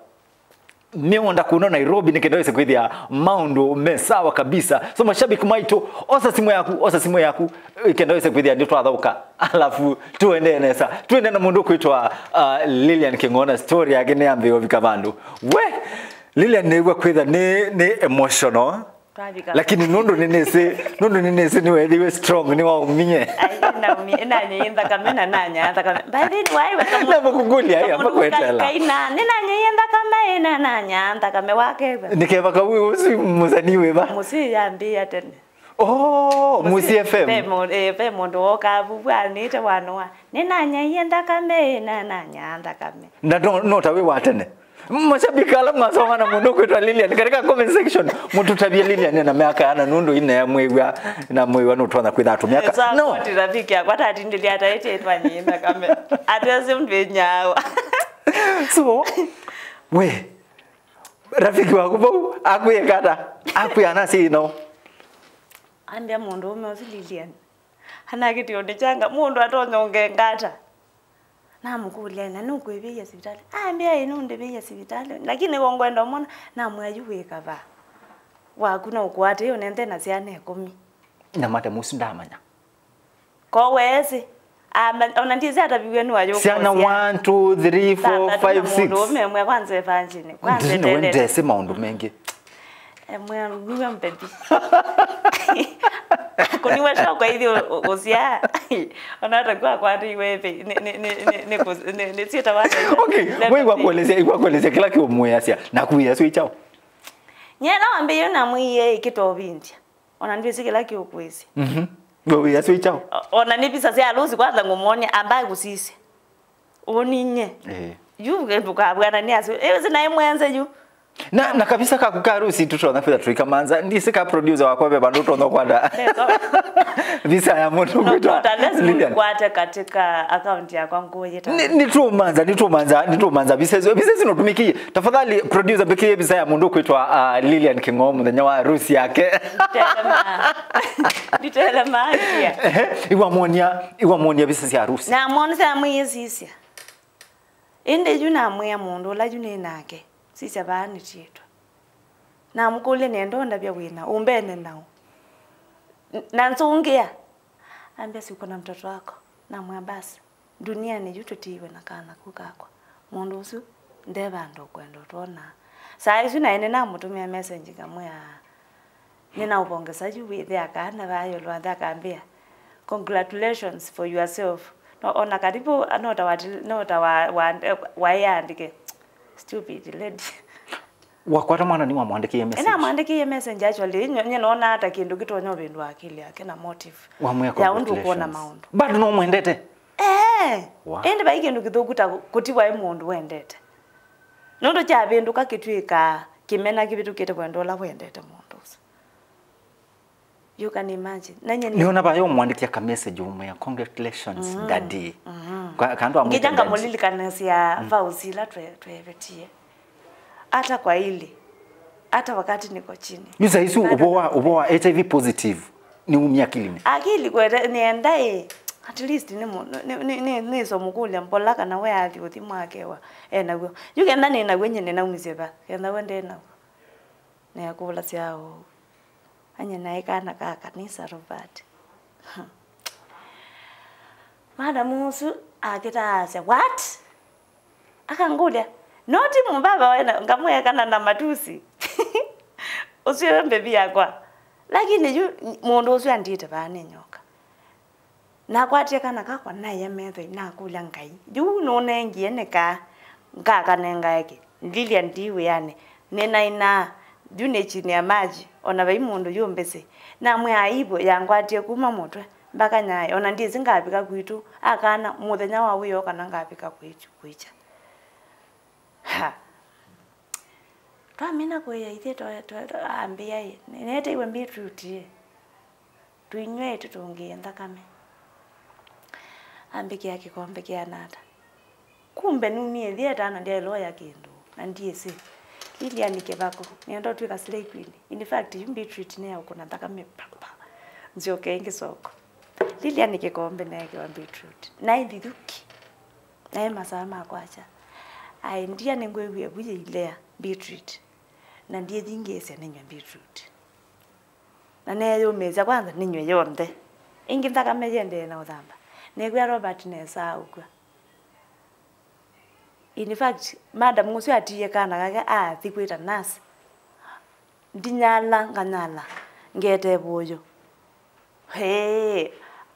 mĩũnda kuno Nairobi, nĩ kenda wĩse kwĩthĩa maũndũ me sawa kabisa. So, mashabiki maitũ, osa simu yaku, osa simu yaku, nĩ kenda wĩse kwĩthĩa nĩtwathaũka. Alafu, tuendee nesa. Tuendee na mũndũ kwĩtwa, uh, Lilian Kĩng'o na story yake nĩyambĩĩa ũvika vandũ. We! Lilian nĩw'a kwĩtha nĩ, nĩ emotional. Twavika. Lakini nũndũ nĩnĩsĩ, nũndũ nĩnĩsĩ nĩweethĩiwe strong, nĩwaumie. Ai, naumie, nanyaiie nthakame na nanyaa nthakame. By the way, wai weka mũndũ. Na mũkũkũlya, ai, mũndũ amakweteela. Kaina, nĩnanyaiie nthakame, ĩ, na nanyaa nthakame wakethwa. Nĩkeva kau ũsu mũsanii wĩva? Mũsii yambĩĩa tene. Oh, Mũsii F M. Ve mũ-, eh, ve mũndũ wokaa vuvu anĩte wanũa. Nĩnanyaiie nthakame, ĩ, na nanyaa nthakame. Na no, no ta wĩ wa tene. Mashabiki ala mwasoma na mũndũ kwĩtwa Lilian, katika comment section, mũtũtavye Lilian na mĩaka yana nũndũ ine mwĩw'a na mwĩw'a nũtwanya kwĩtha atũmĩaka. Esa no. Koti rafiki yakwa tatindĩlya ataĩtĩtwa nĩ thakame. Atese mndũ ĩnyawa. So, We, rafiki waku vau akwĩka ata? Akwĩa anasĩ ĩno. Ambĩa mũndũ ũme ũsu Lilian. Anakĩtie ũndũ kyanga mũndũ atonya ũngengata. Namũkũlya, "Na nũkwĩvĩia sivitalĩ?" Ambĩa, "Ĩ, nũndĩvĩia sivitalĩ. Lakini wongwenda ũmona?" Namwĩa, "Yu wĩka va? Waku no ũkwatĩe ũnenthe na syana ĩkũmi." Na madam ũsu ndaamanya. Ko weesĩ. Ama, ona ndiĩsĩ ataviw'e nĩ wayũ. Syana one, two, three, four, five, six. Mũndũ ũme mwe kwanza evanjini. Kwanza ndesĩ maũndũ mengĩ. Emwe niwe mbebi. Kuniwe shoko ithi usya. Ona hata kwa kwa iwe pe ni ni ni ni ni ni sieta wa. Okay, wewe wakuelezea, wakuelezea kila kitu mweyasya. Na kuya sio chao. Nyena wambe yo na mwiye ikitovindia. Ona ndwĩsĩ kĩla kĩũkwĩsĩ. Mhm. Wewe yasyo chao. Ona nĩ visa sya alusi kwanza ngũmwonia ambaye kusisya. Ũninye. Eh. Yu ndũkabwana nĩ asu. Ĩyo sinaĩ mwenze yu. Na na kabisa kaku ka arusi tũtonya kwĩtha tũikamanza. Ndisĩ ka producer wakwa ve vandũ tũtonya kwanda. Visa ya mũndũ kwĩtwa Lilian. Kwate katika account yakwa ngũyĩta. Nĩtũmanza, nĩtũmanza, nĩtũmanza visa icio. Visa icio nũtũmĩkie. Tafadhali producer mbĩkĩe visa ya mũndũ kwĩtwa uh, Lilian Kĩng'oo mũthenya wa arusi yake. Nditelema. Nditelema kia. Iwamwonia, iwamwonia visa sya arusi. Na mwonisya mwĩyĩsisya. Ĩndĩ yu namwĩa mũndũ ũla yu nĩ nake, sisya vaa nĩtiĩtwa. Namũkũlya nĩenda ũndavya wĩna ũmbene naũ. Na nsũngĩa. Ambĩa, "Si uko na mtoto wako?" Namwĩa, "Basi, duniani yu tũtiiwe na kana kau kakwa. Mũndũ ũsu nde vandũ ũkwenda ũtwonaa." Saa isu naĩ nĩnamũtũmĩa message ngamwĩa, "Nĩnaũvongesa yu wĩthĩa kana vaa ĩũlũ wa nthĩ." Akambĩa, "Congratulations for yourself." No, ona karibu no ta wati-, no ta wa, wa, waĩandĩke. Stupid lady. Wakwata mwana nĩwamwandĩkĩie message? Namwandĩkĩie message actually. Nye nona hata kĩndũ kĩtonya ũvĩndũa akili yake na motive ya ũndũ ũkwona maũndũ. Bado no mwendete? Eh. Ĩndĩ vai kĩndũ kĩthũku ta kũtiwa ĩ mũndũ wendete. Nũndũ kyavĩndũka kĩtw'ĩkaa kĩmena kĩvĩtũkĩte wendo ũla wendete mũndũ ũsu. You can imagine. Na nye nĩona vaya ũmwandĩkĩa ka message ũmwĩa, "Congratulations, daddy." Kwa kandu amwĩta daddy. Ngĩja ngamũlilikanasya vows ila twe-, twevetie. Hata kwa hili. Hata wakati niko chini. Yu saa isu ũvoo wa, ũvoo wa H I V positive nĩ umia akilinĩ? Akili kwete nĩenda ĩ. At least nĩ mũndũ, nĩ, nĩ, nĩ, nĩsomũkũlya mbola kana we athi ũthi mwakewa. Enaw'o. Yu kenda nĩnaw'o nye nĩnaumisye va. Kenda we ndenaw'o. Neekũlasya ũu. Anye naĩ kana ka kanisa Robert. Madam ũsu akĩta asya, "What?" Akangũlya, "No ti mũvava wena?" Ngamwĩa kana na matusi. Ũsu ĩwe mbevi yakwa. Lakini yu mũndũ ũsu andiĩte vaa nĩ nyoka. Nakwatie kana kakwa naĩa methoi, nakũlya Ngai, "Yu nũnengie nĩka? Ngakanengae kĩ? Lilian ndi wĩanĩ, nĩnainaa, yu nĩ chini ya maji, ona vai mũndũ yũmbĩsĩ." Namwĩa aibu yangwatie kuma mũtwe mbaka nyaĩ, ona ndyĩsĩ ngavika kwitũ, akana mũthenya wa wĩoo kana ngavika kwĩkya. Ha! Twamina kũĩa ithyĩ twa-, twa-, twa-, ambĩa ĩ, nĩ-, nĩneteĩwe beetroot ĩ. Tũinyw'e ĩ tũtũngĩe nthakame. Ambĩkĩa kĩkombe kĩana ata. Kumbe numie ĩthyĩ etana ndyaĩle ũya kĩndũ, na ndyĩsĩ. Lilian Kĩvakũ, nĩenda ũtw'ĩka slay queen. In fact, yu beetroot nĩ ya ũkũna nthakame, pa, pa. Nzyoke ĩngĩ soko. Lilian Kĩkombe neekĩwa beetroot. Naĩ nthithuki. Naĩ masaa ma kwakya. Aĩ ndia nĩngwĩw'ie vu yĩilea beetroot. Na ndyĩthingĩĩsya nĩnyw'e beetroot. Na neeyũmĩĩsya kwanza nĩnyw'e yonthe. Ĩngĩ nthakame yĩendee na ũthamba. Neekwĩa Robert nesa ũkw'a. In fact, madam ũsu atiie kana kake athi kwĩta nurse. Ndinyala, nganyala, ngete vũyũ. Hĩĩ,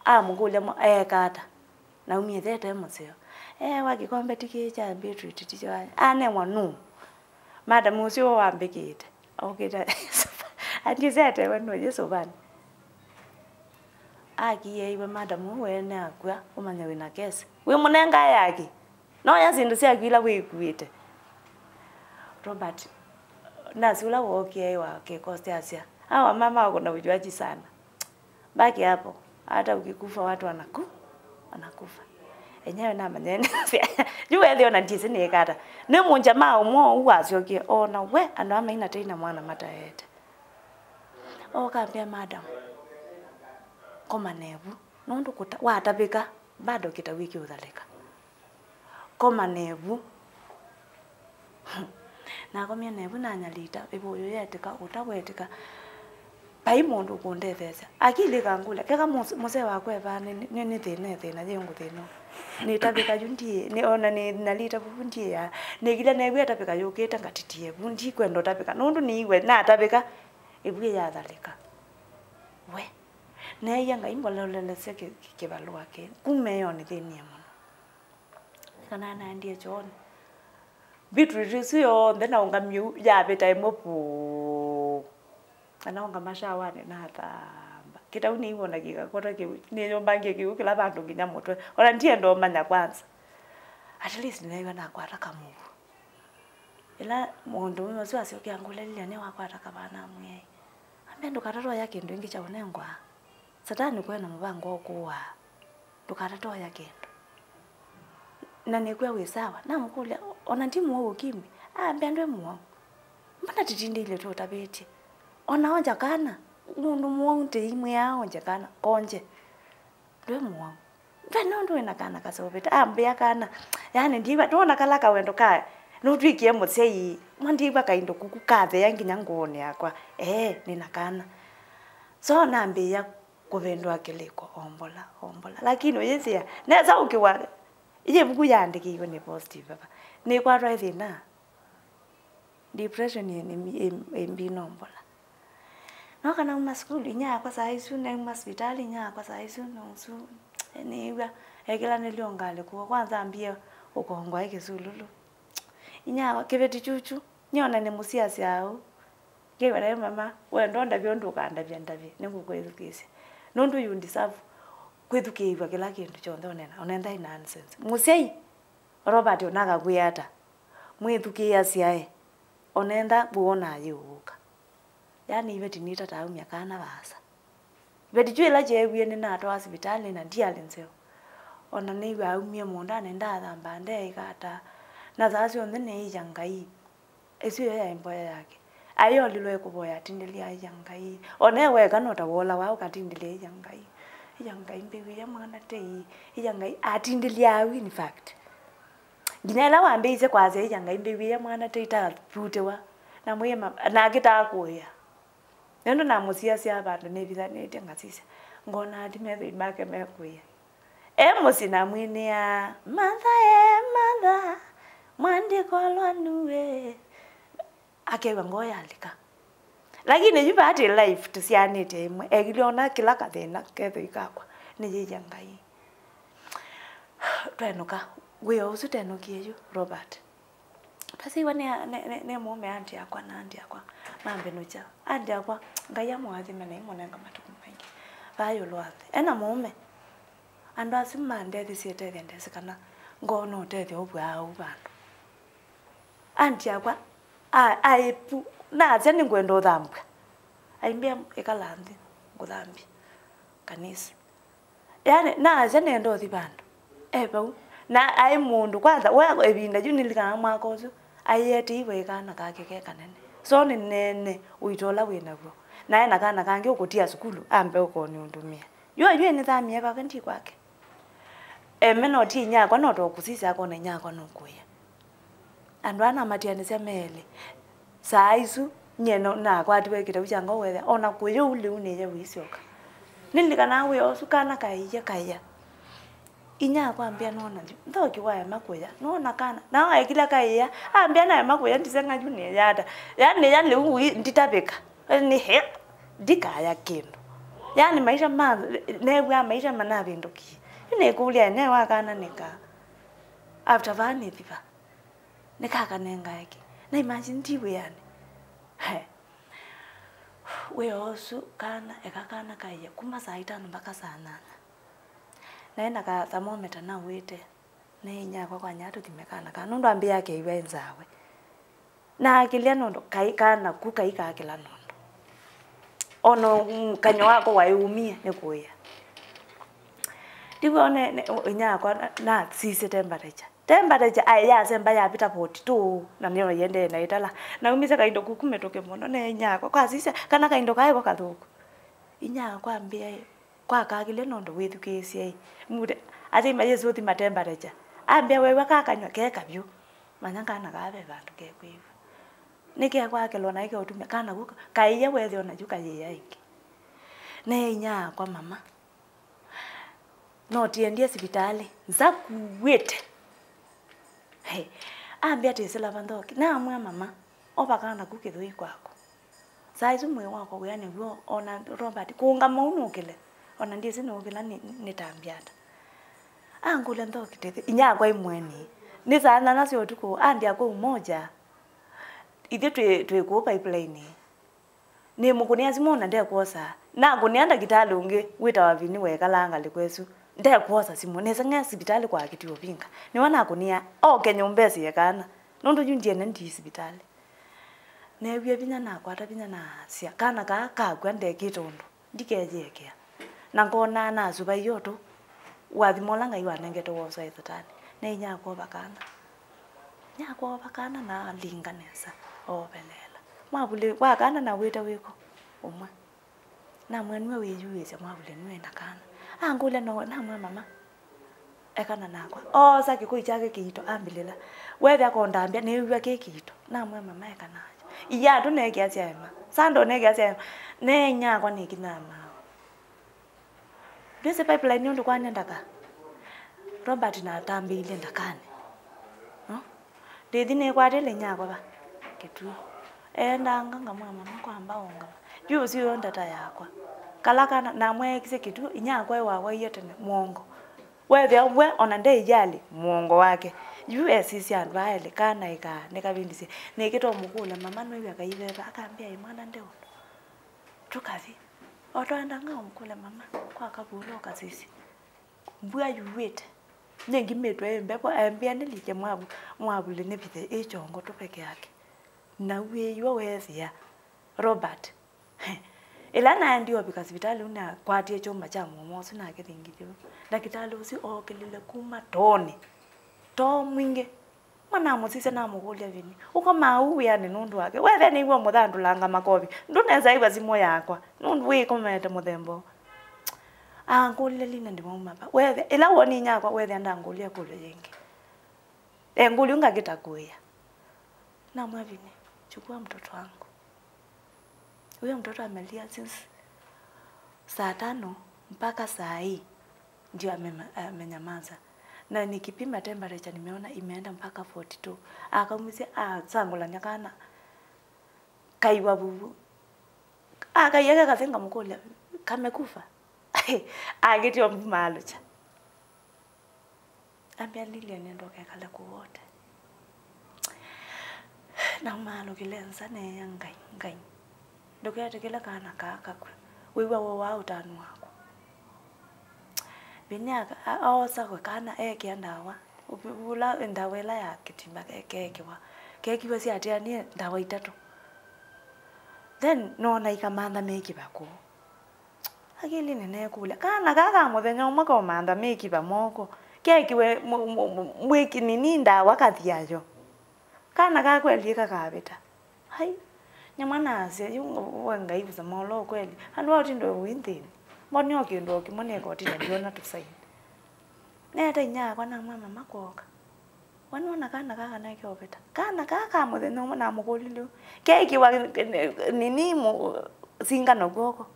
amũkũlya mwa-, eeka ata? Naumie ĩthe ete mũseo. Eewa kĩkombe ti kĩĩ kya beetroot ti kya. Anemwa nũũ? Madam ũsu wambĩkĩte. Okĩte. Andiĩsĩ atewe nũũ Yesũvanĩ. Akiĩeiwe madam ũũ ene akw'a, ũmanye wĩna kesi. Wĩmũnengae yake. Noya syĩndũ syaku ila wĩkuĩte. Robert, nasi ũla wookie wa kĩkosti asya, "Hawa mama wako na ujuaji sana. Baki hapo, hata ukikufa watu wanaku-, wanakufa." Enyewe namanya ene yu wethĩa ona ndyĩsĩ nĩĩka ata. Nĩ mũngya ma ũmwe ũu wasyokie, ona we, andũ aa maina tei na mwana mataete. Oka ambĩa, "Madam, koma nevu, nũndũ kũta-, watavĩka, bado kĩtau kĩũthalĩka. Koma nevu." Nakomie nevu, nanyalita, ĩvũyũ yetĩka, ũta wetĩka. Vai mũndũ ũkũndetheesya. Akili ĩkangũlya, "Keka mũs-, mũsee wakwa e vaa, nĩ, nĩ, nĩ thĩna, e thĩna, yĩ ngũthĩna ũũ? Nĩtavĩka yu ndiĩ, nĩ, ona nĩ, nalita vuvu ndiĩa. Nĩkilya neew'a ĩtavĩka yũkĩte, ngatitie vu, ndikwenda ũtavĩka. Nũndũ nĩiwe natavĩka, ĩvu yathalĩka." We. Neeie Ngai mbolelesye kĩ-, kĩ-, kĩvalũa kĩ. Kuma ĩyo nĩthĩnie mũno. Kana naendie kyoonĩ. Beetroot ĩsu yonthe naũngamie u-, yavĩta ĩmwe pũũ. Na naũngama shawanĩ nathamba. Kĩtau nĩiwona kĩkakota kĩu, nĩyũmbangie kĩu kĩla vandũ nginya mũtwe. Ona ndienda ũmanya kwanza. At least nĩnaĩw'a nakwata kamũu. Ĩla mũndũũme ũsu asyokie angũlya, "Lilian, nĩwakwata kavaa?" Namwĩa, "Ambĩa ndũkatate ũya kĩndũ ĩngĩ kya ũnengwa. Satani kwena mũvango wa ũkũaa. Ndũkatate ũya kĩndũ. Na nĩkw'a wĩ sawa." Namũkũlya, "Ona ndi mũwau ũkimbi?" Ambĩa, "Ndwĩ mũwau. Mbona tũtindĩilye tũũtavĩtye? Ona onja kana, mũndũ mũwau ndĩimwĩaa onje kana, konje. Ndwĩ mũwau. Ve nũndũ wĩ na kana kaseũvĩte." Ambĩa kana, yaani, ndiĩw'a, nĩwona kala kawendo ka, nũtw'ĩkie mũsyai, mwa ndiĩw'a kaindo kuku kathea nginya ngũũnĩ yakwa. Ee, nĩ na kana. So nambĩĩa kũvĩndũa kĩlĩko o mbola, o mbola. Lakini ũyĩsĩa, nesa ũkĩwa, ĩyĩ ĩvuku yaandĩkĩiwe nĩ positive vava. Nĩkwatwa ĩ thĩna. Depression ĩ, ĩ, ĩ, ĩ mbi no mbola. Noka nauma sukulu, inyia yakwa saa isu, nauma sivitalĩ, inyia yakwa saa isu, na ũsu, nĩĩw'a, ekĩla nĩlyo ngalĩ kũo. Kwanza ambie ũkongwa ĩ kĩsululu. Inyia yakwa, kĩveti kyukyu, nĩona nĩmũsiasya au. Ngĩw'a naĩ, "Mama, we ndondavya ũndũ ũkandavya ndavye, nĩngũkwĩthukĩĩsya. Nũndũ you deserve kwĩthukĩĩw'a kĩla kĩndũ kyonthe ũnena, ũnenda ĩ nonsense." Mũsyai, Robert, onakakwĩa ata? Mwĩthukĩĩasyae, onenda wona ayĩũũka. Yaani, iveti nĩtataumya kana vaasa. Iveti kyu ĩla kyeewie nĩnatwaa sivitalĩ na ndialĩ nzeo. Ona nĩw'a aumie mũũndanĩ, ndathamba, ndeeĩka ata. Na saa syonthe neĩya Ngai. Ĩsu yo yaĩ mboya yake. Ayolilwe kũvoya, atindĩlye aia Ngai. Ona e weka no ta wolawa ũkatindĩlya aia Ngai. Aia Ngai, mbĩw'ĩe mwana tei. Aia Ngai, atindĩlya au, in fact. Nginya ĩla wambĩĩisye kwasya, "Aia Ngai, mbĩw'ĩe mwana tei," tavutĩwa. Namwĩie ma-, nake takũĩa. Nũndũ namũsiasya vandũ nĩvithanĩtye ngasisya, ngona athi methĩi make mekũĩa. E mũsyĩ namwinĩaa, "Martha, e Martha, mwandĩko lwa nuwe." Akew'a ngoo yalika. Lakini yu vati life tũsyaanĩtye ĩmwe, ekilye ona kĩla kathĩna kethĩi kakwa nĩyĩya Ngai. Twenũka, wĩa ũsu tenũkie yu, Robert. Twaseiwa nĩ, nĩ, nĩ, nĩ mũũme aunty yakwa na aunty yakwa mambĩnũkya. Aunty yakwa, Ngai amũathime na imũnenga matukũ maingĩ vaa ĩũlũ wa nthĩ. Ena mũũme. Andũ asu mandethisye ũtethya ndesĩ kana ngoona ũtethyo ũvw'aa ũu vandũ. Aunty yakwa, a-, aĩpu, nasya nĩngwenda ũthambw'a. Aimbĩa, "Ĩkala nthĩ, ngũthambye." Kanisa. Yaani, naasya nenda ũthi vandũ, e vau. Na aĩ mũndũ, kwanza, we ĩvinda yu nĩlilikana mwaka ũsu, aĩ etĩiwe ĩ kana kake ke kanene. So nĩneene ũito ũla wĩ naw'o. Na e na kana kangĩ ũkũtia sukulu, ambe ũkoniũndũmĩa. Yu ayu nĩthamie vake, ndi kwake. Eme no ti inyakwa, no tokũsisya akona inyakwa nũkũĩa. Andũ aa namatianĩsya me elĩ. Saa isu, nyie no-, nakwatiwe kĩtau kya ngoo wethĩa, ona kũya ũu lĩu nĩya ũisyoka. Nĩlilikanaa wĩa ũsu, kana kaĩya, kaĩa. Inyakwa ambĩa, "Nona yu, nthoki waema kũya, nona kana." Na ekila kaĩa, ambĩa naema kũya, ndiseng'a yu nĩya ata. Yaani, nĩya lĩu wi-, nditavĩka. Nĩ he, ndikaya kĩndũ. Yaani, maisha ma, neew'aa maisha manavĩndũkie. Yu nĩkũlya, ene wa kana nĩka? After vaa nĩthi va? Nĩkakanengae kĩ? Na imagine ndi wĩanĩ. He. Wĩa ũsu, kana, eka kana kaĩe kuma saa itano mpaka saa nyanya. Naĩ na ka thermometer nauĩte. Naĩ inyakwa kwa nyaa tũthime kana kaa, nũndũ ambĩa akeĩw'a e nzawe. Naakĩlya nũndũ kaĩ kana ku kaĩ kakĩla nũndũ. Ona, mm, kanyw'a wakwa waĩ umie nĩ kũĩa. Ndĩw'o ne, ne, inyakwa na, nasisye temperature. Temperature aĩ yasemba yavĩta forty two, na nĩyo yĩendee na ĩtala. Naumisye kaindo kuku mĩtũkĩ mũno, ne inyakwa kwasisya kana kaindo kaĩ ko kathũku. Inyakwa ambĩa ĩ, kwakakile nũndũ wĩthukĩĩsye ĩ. Mute, asyai mayĩsĩ ũthima temperature. Ambĩa weew'a kakanywa keka vyũ. Manya kana kaa ve vandũ kekwĩw'a. Nĩkekwakĩlwa na ĩkeũtumya kana kũ kaĩya wethĩwa nakyu kayĩya ĩngĩ. Ne inyakwa mama. No tiendie sivitalĩ, nza kuĩte. He, ambĩa tĩsĩla va Nthoki. Namwĩa mama, ova kana ku kĩthũi kwaku. Saa isu mwĩĩ wakwa wĩa nĩw'o, ona Robert, kũũngama ũu nũkĩle. Ona ndyĩsĩ nũkĩla nĩ, nĩtambya ata. Angũlya Nthoki tĩthĩ, inyakwa imweni. Nĩ saa nyanya sya ũtukũ, ambĩa kũu moja. Ithyĩ twĩ, twĩ kũu pipeline. Nĩmũkũnĩa simũ na ndekwosa. Nakũnĩa ndakĩtalĩ ũngĩ wĩtawa Vini wekalaa ngalĩko ĩsu. Ndekwosa simũ. Nĩseng'e sivitalĩ kwa kĩtuo vinga. Nĩwe nakũnĩa oke nyũmba esie kana. Nũndũ yu ndiene ndi sivitalĩ. Neewie vinya nakwata vinya nasya, kana kaa kakw'a ndekĩte ũndũ. Ndikeyĩekea. Na ngonaa nasũvaie ũtũ, ũathimo ũla Ngai wanengete wosae Satani. Ne inyakwa ova kana. Inyakwa ova kana na alinga nesa, ooveleela. Mwavuli wa kana nawĩte wĩko ũmwe. Namwĩa nue wĩyuĩsya mwavuli nue na kana. Angũlya no, namwĩa mama. Ekana nakwa. Oosa kĩkũi kyake kĩito ambĩlĩla. Wethĩa kondambya nĩw'a kĩ kĩito. Namwĩa mama ekana nakyo. Iatũ neekĩa syaema. Sando neekĩa syaema. Neenyakwa nĩkinyamaa. Ndwĩsĩ pipeline ũndũ kwanĩa ndaka? Robert natambĩĩilye ndakanĩ. No? Ndĩthi nĩkwatĩle inyakwa va kĩtuo. Eendanga ngamwĩa mama kwamba ũngama. Yu ũsu yo ndata yakwa. Kala kana namweekisye kĩtuo, inyakwa ĩwawaie tene mwongo. Wethĩa we ona ndeĩyalĩ mũongo wake. Yu esisya andũ aa elĩ, kana ĩkaa, nĩkavindisye. Nĩkĩta ũmũkũlya, mama, nũĩw'a kaiveva? Akambĩa, ĩ mwana, nde ũndũ. Tũkathi. O twaendanga ũmũkũlya mama, kwa kavũla ũkasisye. Mbua yuĩte. Nyie ngimĩtwe ĩ mbevo, ambĩa nĩlike mwavu, mwavuli nĩvithe ĩ kyongo tũveke yake. Na wĩw'a weethĩa Robert. Ĩla naendie ovika sivitalĩ ũu, nakwatie kyũmba kya mũomo ũsu nakĩthingithya ũu. Ndakĩtalĩ ũsu ookĩlile kuma toonĩ. Too mwingĩ. Mwa namũsisya namũkũlya Vini, ũkomaa ũu wĩanĩ nũndũ wake? Wethĩa nĩw'o mũthandũlanga makovi, ndũnesa ĩw'a simũ yakwa nũndũ wĩkomete mũthemba ũũ. Angũlile, Lina, ndĩmauma va? Wethĩa, ĩla wonie inyakwa, wethĩa ndangũlya ĩkũlyo yĩngĩ. Engũlya ngakĩta kũĩa. Namwĩa Vini, chukua mtoto wangu. Huyo mtoto amelia since saa tano mpaka saa hii ndio ame-, amenyamaza. Na nikipima temperature nimeona imeenda mpaka forty two. Akaumisye asangũlany'a kana kaiwa vuvu. Akaia kakasenga mũkũlya, "Kamekufa?" Akĩtio mbu maalũkya. Ambĩa, "Lilian, enda ũkekale kũu wote." Naumaalũkĩle nza, neea Ngai, Ngai, ndũketĩkĩle kana kaa kakw'e. Wĩw'a wowaa ũtanu waku. Vini aka-, a-, oosa we kana, ekĩa ndawa. Ũla ndawa ĩla ya kĩtimba ke-, keekĩwa. Keekĩwa syaatĩanĩe ndawa itatũ. Then noona ikamantha mĩkĩva kũu. Akili nĩneekũlya, kana kaa ka mũthenya ũmwe kaũmantha mĩkĩva moko, kekĩwe mũ-, mũ-, mũ-, mwĩkĩ nini ndawa kathi ayo. Kana kaa kweli kakavĩta. Ai, nyamwa nasya, yu we Ngai kusema ũla ũkweli. Andũ aa ũtindo wĩ nthĩnĩ. Mboni o kĩndũ o kĩmwe nĩkotina ndiona tũsaini. Neeta inyakwa namwĩa mama kwoka. We nĩwona kana kaa kana keũvĩta? Kana kaa ka mũthenya ũmwe namũkũlilye ũu. Keekĩwa nini mũ-, singano kw'oko.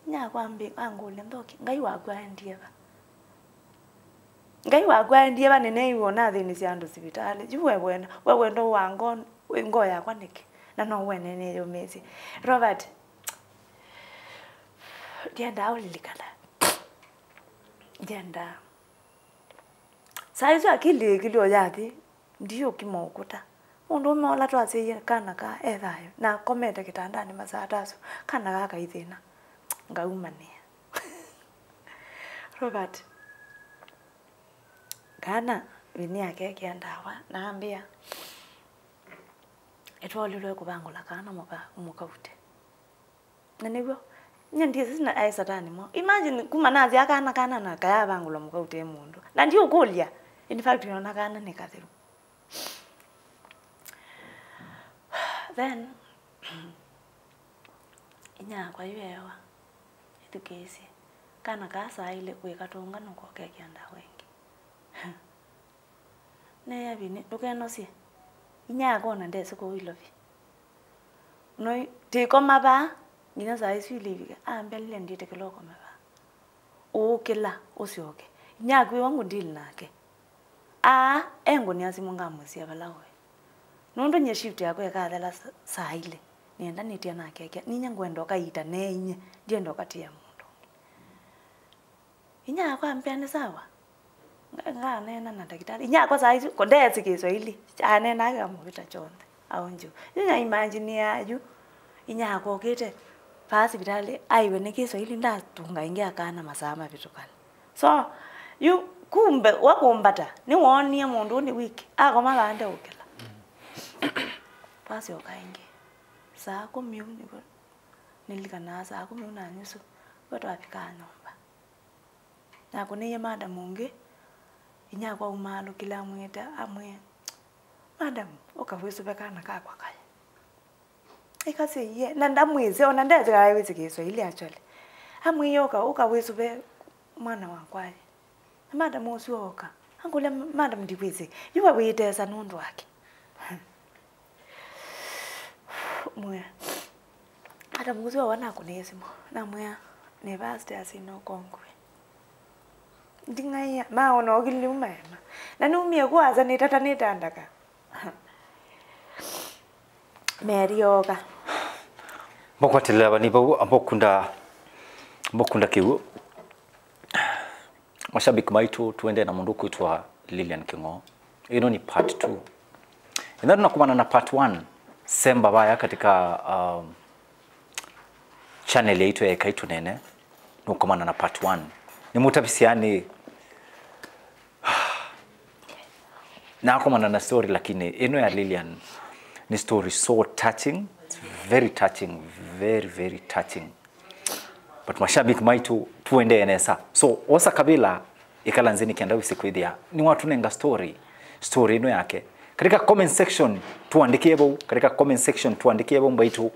Inyakwa ambi-, angũlya, Nthoki, Ngai waku aendie va? Ngai waku aendie va? Nĩneew'a ũnathĩnĩsya andũ sivitalĩ. Yu we wenda, we wenda ũwa ngoo, ngoo yakwa nĩkĩ? Na no wene nĩyũmĩĩsye. Robert, ndiendaa ũlilikana. Ndiendaa. Saa isu akili ĩkilyo yathi, ndiũkima ũkũta. Mũndũũme ũla twasyaie kana kaa e thayũ, na akomete kĩtandanĩ masaa ta asu, kana kaa kaithĩna. Ngaumanĩa. Robert, kana Vini akekĩa ndawa, na ambĩa, nĩtwaũlilwe kũvangũla kana mũka-, mũkaute. Na nĩw'o, Nye ndiĩsĩ sina aĩ satani mo. Imagine kuma nasya kana kana na kayavangũlwa mũka ũte mũndũ. Na ndiũkũlya. In fact, nona kana nĩ katheu. Then, inyakwa yu ewa, ĩthukĩĩsye. Kana kaa saa ilĩ kwĩka tũũnga nũkokekĩa ndawa ĩngĩ. Neeya vini, ndũkenosye. Inyakwa ona ndesĩ kũu Ilovi. No tĩkoma vaa, nginya saa isu ilivika. Ambĩa Lilian ndĩtĩkĩla ũkome vaa. Ũũkĩla, ũsyoke. Inyakwa ĩwa ngũndili nake. Aa, engũnĩa simũ ngamwĩsĩa vala ũĩ. Nũndũ nye shift yakwa ĩkathela sa-, saa ilĩ. Nĩendanĩtye nake, ninya ngwenda ũkaita neinyie, ndienda ũkatia mũndũ ũngĩ. Inyakwa ambĩa nĩ sawa. Nga-, nganeena na ndakĩtalĩ. Inyakwa saa isu, ko ndeesĩ Kĩswaili. Aneenaa kĩla mũvĩta kyonthe. Aonjo. Yu na imagine ya yu. Inyakwa ũkĩte. Vaa sivitalĩ, aiwe nĩ Kĩswaili ndatunga ĩngĩ akana masaa mavĩtũkana. So, yu kumbe, wakũmbata, nĩwoonie mũndũ nĩ weak. Akoma vaa ndeũkĩla. Twasyoka ĩngĩ. Saa kũmi ũu nĩvo nĩlikanaa saa kũmi ũu na nyusu. Nĩvo twavikaa nyũmba. Nakũnĩie madam ũngĩ, inyakwa aumaalũkĩle amwĩte, amwĩe, "Madam, ũka wĩsũve kana kakwa kaĩ." Ĩkasya, "Iye." Na ndamwĩsĩ, ona ndesĩ kana wĩsĩ Kĩswaili actually. Amwĩie, "Ũka, ũka wĩsũve mwana wakwa aĩ." Na madam ũsu ooka. Angũlya, "Madam, ndikwĩsĩ. Yu we wĩtesa nũndũ wake?" Mwĩa. Ata mũkũsĩ wa wana akũnĩie simũ. Namwĩa, "Nĩ vaa stairs ino ũkongũe." Nding'aĩa, maona ũkiliu maema. Na numie kũasa nĩtata nĩtandaka. Meri yoka. Mbokwatĩlĩla vani vau, mbokunda, mbokunda kĩw'ũ. Mashabiki maitũ, tuendee na mũndũ kwĩtwa Lilian Kĩng'o. Ĩno nĩ part two. Ĩndĩ tũnakumana na part one, semba vaya katika, um, channel yaitũ ya Ekai Tũneene, nũkomana na part one. Nĩmũtavisye nĩ, nakomana na story, lakini ĩno ya Lilian nĩ story so touching, it's very touching, very, very touching. But mashabiki maitũ, tuendee nesa. So, osa kavĩla, ĩkala nzĩ nĩ kenda wĩse kwĩthĩa nĩwatũnenga story, story ĩno yake. Katika comment section, tuandĩkĩe vau. Katika comment section, tuandĩkĩe vau mbaitũ.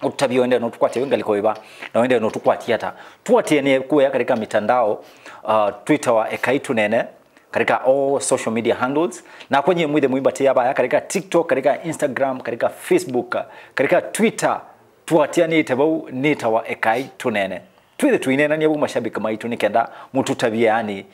Ũtavye wende no tũkwatĩe wĩ ngalĩko ĩva, na wende no tũkwatĩe ata. Tuatĩanĩe kũya katika mitandao, uh, Twitter wa Ekai Tũneene, katika all social media handles. Na kwenye mwĩthĩe mũimbatĩa vaya katika TikTok, katika Instagram, katika Facebook, katika Twitter. Tũatĩanĩte vau nĩtawa Ekai Tũneene. Twĩthĩe tũineenany'a vau mashabiki maitũ nĩ kenda mũtũtavye, yani,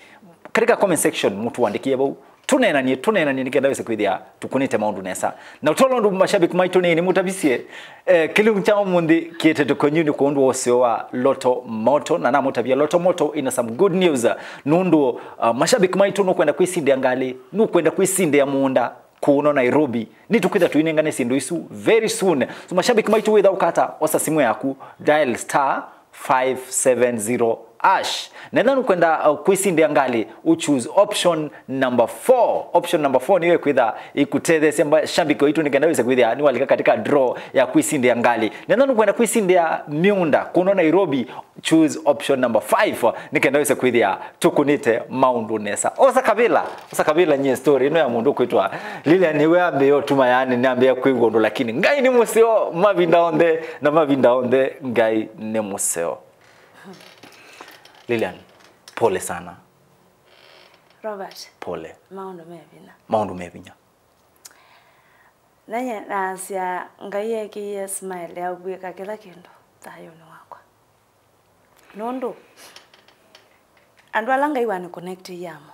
katika comment section mũtũandĩkĩe vau. Tũneenany'e, tũneenany'e nĩ kenda wĩse kwĩthĩa tũkũnĩte maũndũ nesa. Na ũtolo ũndũ mashabiki maitũ nĩ, nĩmũtavisye, eh, kĩlĩu kya ũmũnthĩ kĩete tũkonyu nĩ kwondũ wa ũseo wa Lotto Moto, na namũtavya Lotto Moto ina some good news. Nũndũ, uh, mashabiki maitũ nũkwenda kwĩsindĩa ngalĩ, nũkwenda kwĩsindĩa mũũnda, kũno Nairobi. Nĩtũkwĩtha tũinengane syĩndũ isu very soon. So, mashabiki maitũ, wĩtha ũkata, osa simũ yaku, dial star five seven zero hash. Netha nũkwenda, uh, kwĩsindĩa ngalĩ, u choose option number four. Option number four nĩyo ĩkwĩtha ĩkũtetheesya mashabiki waitũ nĩ kenda wĩse kwĩthĩa nĩwalika katika draw ya kwĩsindĩa ngalĩ. Netha nũkwenda kwĩsindĩa mĩũnda kũno Nairobi, choose option number five, nĩ kenda wĩse kwĩthĩa tũkũnĩte maũndũ nesa. Osa kavĩla, osa kavĩla nyie story ĩno ya mũndũ kwĩtwa Lilian nĩwe ambĩĩa ũtuma, yani, nĩambĩĩa kwĩw'a ũndũ, lakini Ngai nĩ mũseo mavinda onthe, na mavinda onthe Ngai nĩ mũseo. Lilian, pole sana. Robert. Pole. Maũndũ me vinya. Maũndũ me vinya. Nanye nasya Ngai ekĩie smile ya ũvw'ĩka kĩla kĩndũ thayũnĩ wakwa. Nũndũ andũ ala Ngai wanĩconnectĩie amo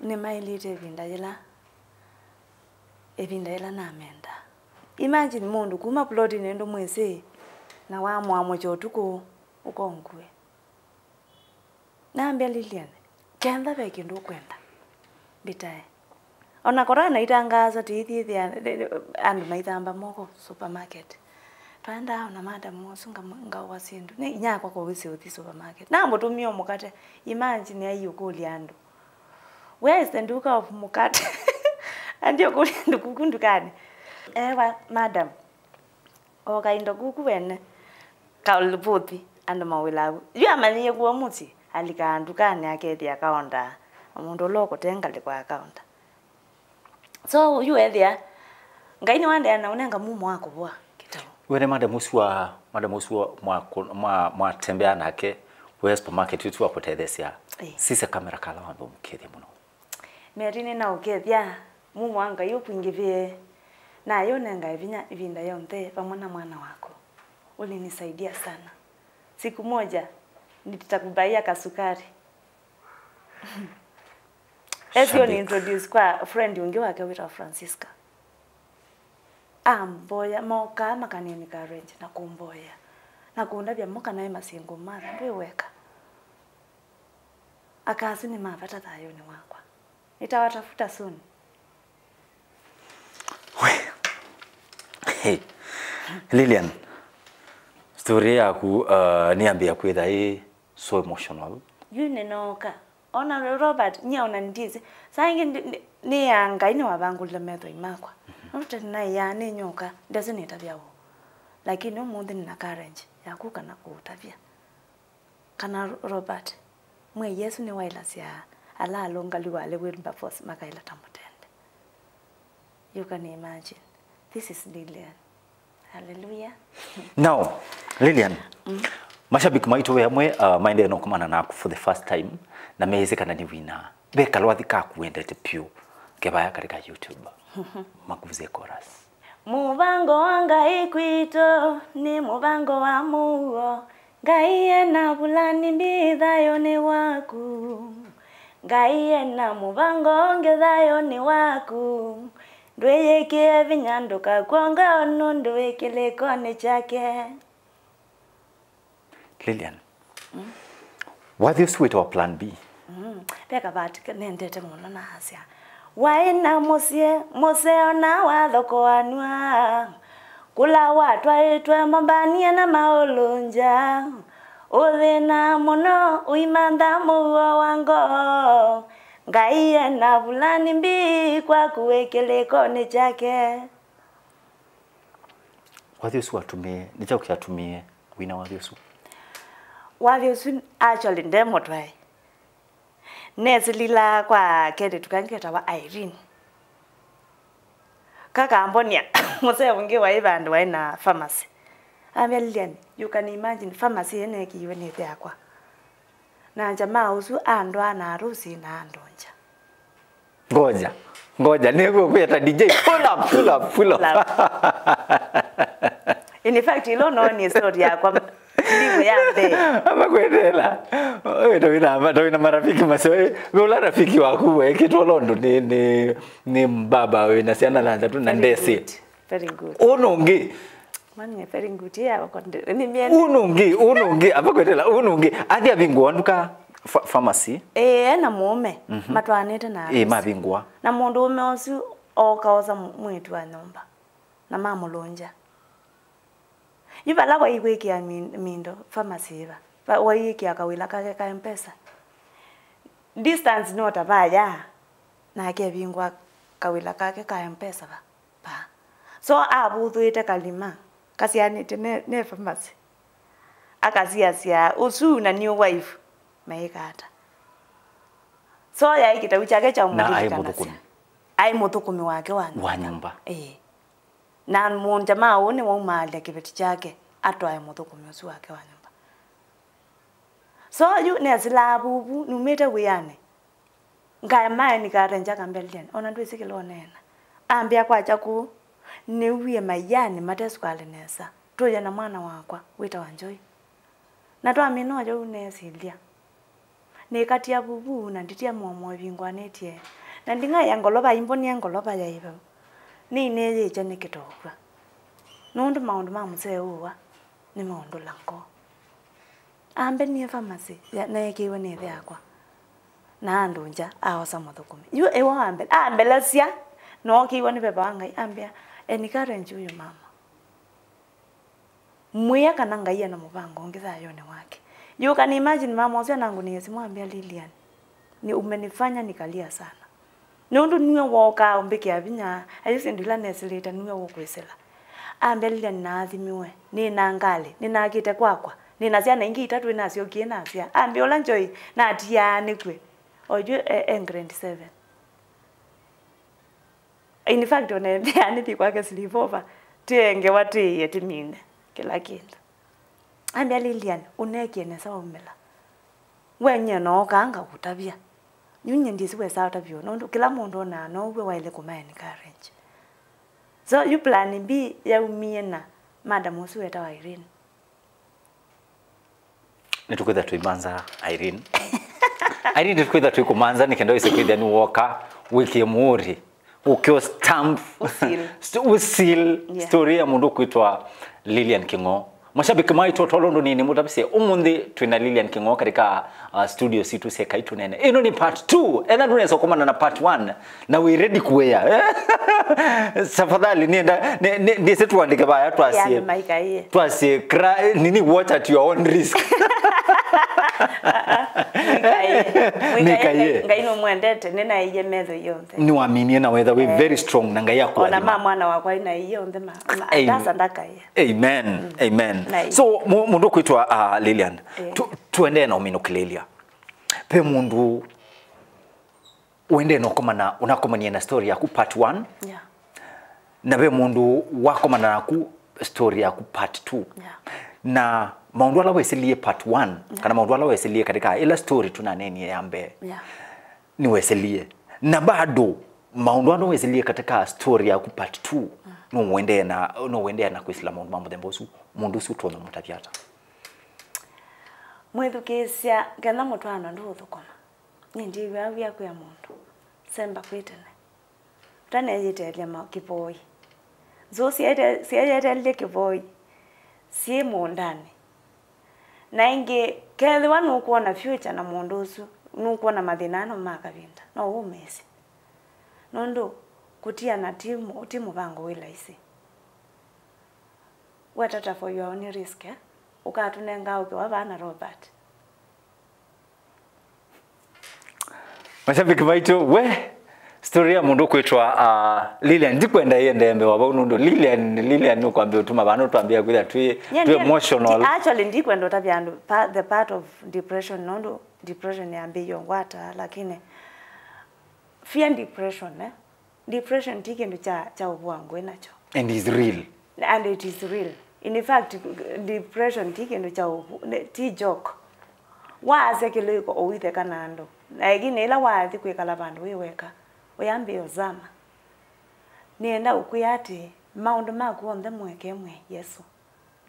nĩmaĩlĩte ĩvinda yĩla, ĩvinda yĩla namenda. Imagine mũndũ kuma plotinĩ ndũmwĩsĩ na wamũamũkya ũtukũ ũkongũe. Nambĩa Lilian, kenda ve kĩndũ ũkwenda, mbĩtae. O na korana itangaasa tũithiĩthĩa andũ maithamba moko supermarket. Twaendaa o na madam ũsu ngam-, ngaũa syĩndũ. Nĩ inyakwa kowĩsĩ ũthi supermarket. Namũtũmie o mũkate. Imagine aiũkũlya andũ, "Where is the duka of mũkate?" Andio kũlya andũ kuku ndukanĩ. Ewa, madam. O kaindo kuku wene. Kaũlivũthi, andũ mawĩlaa vu. Yu amanyie kuo mũsyĩ, alikaa ndukanĩ akethĩa akaondaa, na mũndũ ũla ũkũte ngalĩko akaonda. So, yu ethĩa, Ngai nĩwaendeea na ũnenga mumo wa kũvũa kĩtau. Wene madam ũsu wa, madam ũsu wa mwa, mwa, mwatembea nake we supermarket ũsu wa kũtetheesya. Ĩĩ. Sisya kamera kala wambe ũmũkethye mũno. Mary, nĩnaũkethya, mumo wa Ngai ũkwingĩvĩe, na ayũnengae vinya ĩvinda yonthe vamwe na mwana waku. Ulinisaidia sana. Siku moja nitakubaia kasukari. Esio ni introduce kwa friend ũngĩ wake wĩtawa Francisca. Amboya, mokaa makani encourage na kũmboya. Na kũndavya mo kana e masingle mother, ndwĩ weka. Aka asu nĩ ma vata thayũnĩ wakwa. Nitawatafuta soon. We. Hey. Lilian, story yaku, uh, nĩyambĩĩa kwĩtha ĩ so emotional. Yu nĩnooka. Ona Robert, nyie ona ndisi. Saa ingĩ ndi-, ndi-, nĩ ya Ngai nĩwavangũlile methoi makwa. Mhm. No tene naĩaa nĩnyoka, ndesĩ nĩtavya ũũ. Lakini ũmũnthĩ nĩna courage ya kũka na kũũtavya. Kana Robert, Mwĩai Yesũ nĩwailasya ala alũngalu wa Wilberforce makaĩla ta mũtende. You can imagine. This is Lilian. Hallelujah. Now, Lilian, mm, mashabiki maitũ ve amwe, uh, maendee no kũmana naku for the first time, na meĩsĩ kana nĩ wina. Ve kalwathi kaku wendete pyũ, kevaya katika YouTube. Makuze chorus. Mũvango wa Ngai kwitũ nĩ mũvango wa mũuo. Ngai ena vulani mbi thayũnĩ waku. Ngai ena mũvango ũngĩ thayũnĩ waku. Ndwĩyĩkĩe vinya, ndũkakw'e ngoo nũndũ wĩ kĩlĩkonĩ kyake. Lilian, mm, wathi ũsu wĩtawa plan B. Mm. Ve kavati nendete mũno na asya, waĩ na mũsyĩ mũseo na wathokoanw'a, kũla watwaĩtwe mambanie na maũlũngya, ũthĩna mũno ũimantha mũuo wa ngoo, Ngai ena vulani mbi kwaku wĩ kĩlĩkonĩ kyake. Wathi ũsu watumie, nĩ kyaũ kyatumie wina wathi ũsu? Wathi ũsu actually nde mũtwae. Nesilila kwa kelĩtu kangĩ ketawa Irene. Kakambonia mũsee ũngĩ waĩ vandũ waĩ na pharmacy. Ambĩa, Lilian, you can imagine pharmacy ĩyo neekiiwe nĩ ĩthe yakwa. Na jamaa ũsu andwaa na arusi na andonja. Ngoja, ngoja, nĩguo kwĩta D J, pull up, pull up, pull up. Pull up. In fact, ilo no ni story yakwa ndimu ya mbee. Ama kwendela. Wewe ndo wina, ndo wina marafiki maseo. Wewe ula rafiki waku wekĩtwe londo nĩ, nĩ, nĩ mbaba wĩna syana thanthatũ na ndesĩ. Very good. Very good. Ũnũngĩ. Mami, very good. Yeah, wakonde-, ni mie. Ũnũngĩ, ũnũngĩ, ava kwetela, ũnũngĩ. Athi avingũa nduka fa-, pharmacy. Eh, ena mũũme, mhm, matwaanĩte na, eh, harusi. Mavingũa. Na mũndũũme ũsu ooka osa mw-, mwĩĩtu wa nyũmba. Na mamũlũngya. Yu vala waiwĩkĩa mi-, mindo, pharmacy ĩva. Va-, waiwĩkĩa kawĩla kake ka M-Pesa. Distance no ta vaya, nake evingũa kawĩla kake ka M-Pesa va. Vaa. So, avũthũĩte kalima, kasianĩte ne, ne pharmacy. Akasiasya, ũsu na new wife, meĩka ata? So, yaĩ kĩtau kyake kya, na aĩ ũmũlilikanasya mũthũkũmi. Aĩ mũthũkũmi wake wa nyũmba. Wa nyũmba. Ĩĩ. Na mũndũ jamaa ũũ nĩwaumaalya kĩveti kyake, atwae mũthũkũmi ũsu wake wa nyũmba. So, yu nesĩlaa vuvu, numĩte wĩanĩ. Ngaema enikarenja akambĩa, Lilian, ona ndwĩsĩ kĩla ũneena. Ambĩa kwakya kũũ, nĩw'ie maianĩ mate sukalĩ nesa. Tũye na mwana wakwa, wĩtawa Joy. Na twamina ũyou nesilya. Nĩkatia vuvu na nditia mũomo ĩvingũanĩtye. Na nding'aĩa ngolova, imbonie ngolova yaĩ vau. Nĩinĩyĩkya nĩ kĩtokw'a. Nũndũ maũndũ ma mũsee ũũ wa, nĩmaũndũla ngoo. Ambenie pharmacy ya, neekĩiwe nĩ ĩthe yakwa. Na andũ nja, aosa mũthũkũmi. Yu ĩwe ambe-, ambelesya, nookĩiwe nĩ veva wa Ngai, ambĩa, encourage huyu mama. Mwĩa kana Ngai ena mũvango ũngĩ thayũnĩ wake. You can imagine mama ũsu anangũnĩie simũ ambĩa, Lilian, ni umenifanya nikalia sana. Nũndũ nue wookaa ũmbĩkĩa vinya, ayu syĩndũ ila nesĩlĩte nue ũkwĩsĩla. Ambĩa, Lilian, nĩnaathimiwe, nĩ na ngalĩ, nĩnakĩte kwakwa, nĩ na syana ingĩ itatũ, nĩnasyokie nasya. Ambĩa, ũla Joy natiaa nĩkw'e. Oyu e, e grade seven. In fact, ona ethĩa nĩthi kwake sleepover, twĩengewa twĩĩe tũmine kĩla kĩndũ. Ambĩa, Lilian, ũneekie nesa waumĩla. We nyie nookaa ngakũtavya. Yu nyie ndyĩsĩ wesaa ũtavya ũũ, nũndũ kĩla mũndũ onaa now'o waĩle kũma encourage. So, yu plan B yaumie na madam ũsu wetawa Irene. Nĩtũkwĩtha tũimanza Irene. Irene, nĩtũkwĩtha tũikũmanza nĩ kenda wĩse kwĩthĩa nĩwoka wĩkĩe mũũri, ũkĩo stamp, Ũsil. St- ũsil Yeah. Story ya mũndũ kwĩtwa Lilian Kĩng'o. Mashabiki maitũ, tolo ũndũ nini mũtavisye, ũmũnthĩ twĩna Lilian Kĩng'o katika uh, studio situ sya Kaitũ Nene. Ĩno nĩ part two. Ethĩa ndũnesa kũmana na part one, na wĩ ready kuea, eh? Tafadhali, nienda, ni- ni- ndĩsĩ tuandĩke vaya twasie. Andũ maikaie. Twasie cry, nini, watch at your own risk. Mwikaie. Nĩkaie. Ngai nũmwendete, nĩnaie metho yonthe. Nĩwaminie na wetha wĩ very strong na Ngai Ona ma akũathima. Mwana wakwa nĩnaie onthe ma, ma Amen. Ndasa ndakaie. Amen. Amen. Nice. So mu- mũndũ kwĩtwa uh, Lilian, Eh. tu- tuendee na ũminũkĩlĩlya. Ve mũndũ wendee na ũkomana, ũnakomanie na story yaku part one, Yeah. na ve mũndũ wakomana naku story yaku part two. Yeah. Na maũndũ ala wesĩlie part one, kana maũndũ ala wesĩlie katika ĩla story tunanenie ya mbee, Yeah. nĩwesĩlie. Na bado maũndũ ala wesĩlie katika story yaku part two, no ũendee na, no ũendee na kwĩsĩla maũndũ ma mũthemba ũsu, mũndũ ũsu ũtonya mũtavya ata? Mwĩthukĩĩsya, kenda mũtwaano ndũũthũkũma. Nĩ ndiw'aa wia kwĩa mũndũ, semba kwĩ tene. Ũtaneyĩteelya ma kĩvoi. Nzũũ syaete- syayeteelye kĩvoi syĩ mũũndanĩ. Na ĩngĩ, kethĩwa nũkwona future na mũndũ ũsu, nũkwona mathĩna ano ma kavinda, no ũmĩsĩ. Nũndũ kũtiana ti mũ- ti mũvango wĩ laisi. Wetata for your own risk, eh? Ũkatũnenga ũkĩwa vaa na Robert. Mashabiki maitũ, we, story ya mũndũ kwĩtwa uh, Lilian, ndikwenda iende mbee wa vau nũndũ Lilian, Lilian nũkwambia ũtuma vano twambia kwĩtha twĩ, Nye twĩ ndi- emotional. Actually, ndikwenda ũtavya andũ pa, the part of depression, nũndũ depression yambĩĩe ngwata, lakini fear depression, eh? Depression ti kĩndũ kya, kya ũvũa ngũĩ nakyo. And is real. And it is real. In fact, depression ti kĩndũ kya ũvu, ne- ti joke. Waasya kĩlĩko ũitheka na andũ. Na ĩngĩ nĩ ĩla waathi kwĩkala vandũ wĩ weka, ũyambĩĩa ũzama. Nĩenda ũkwĩa atĩ maũndũ maku onthe mũekee mwĩ Yesũ,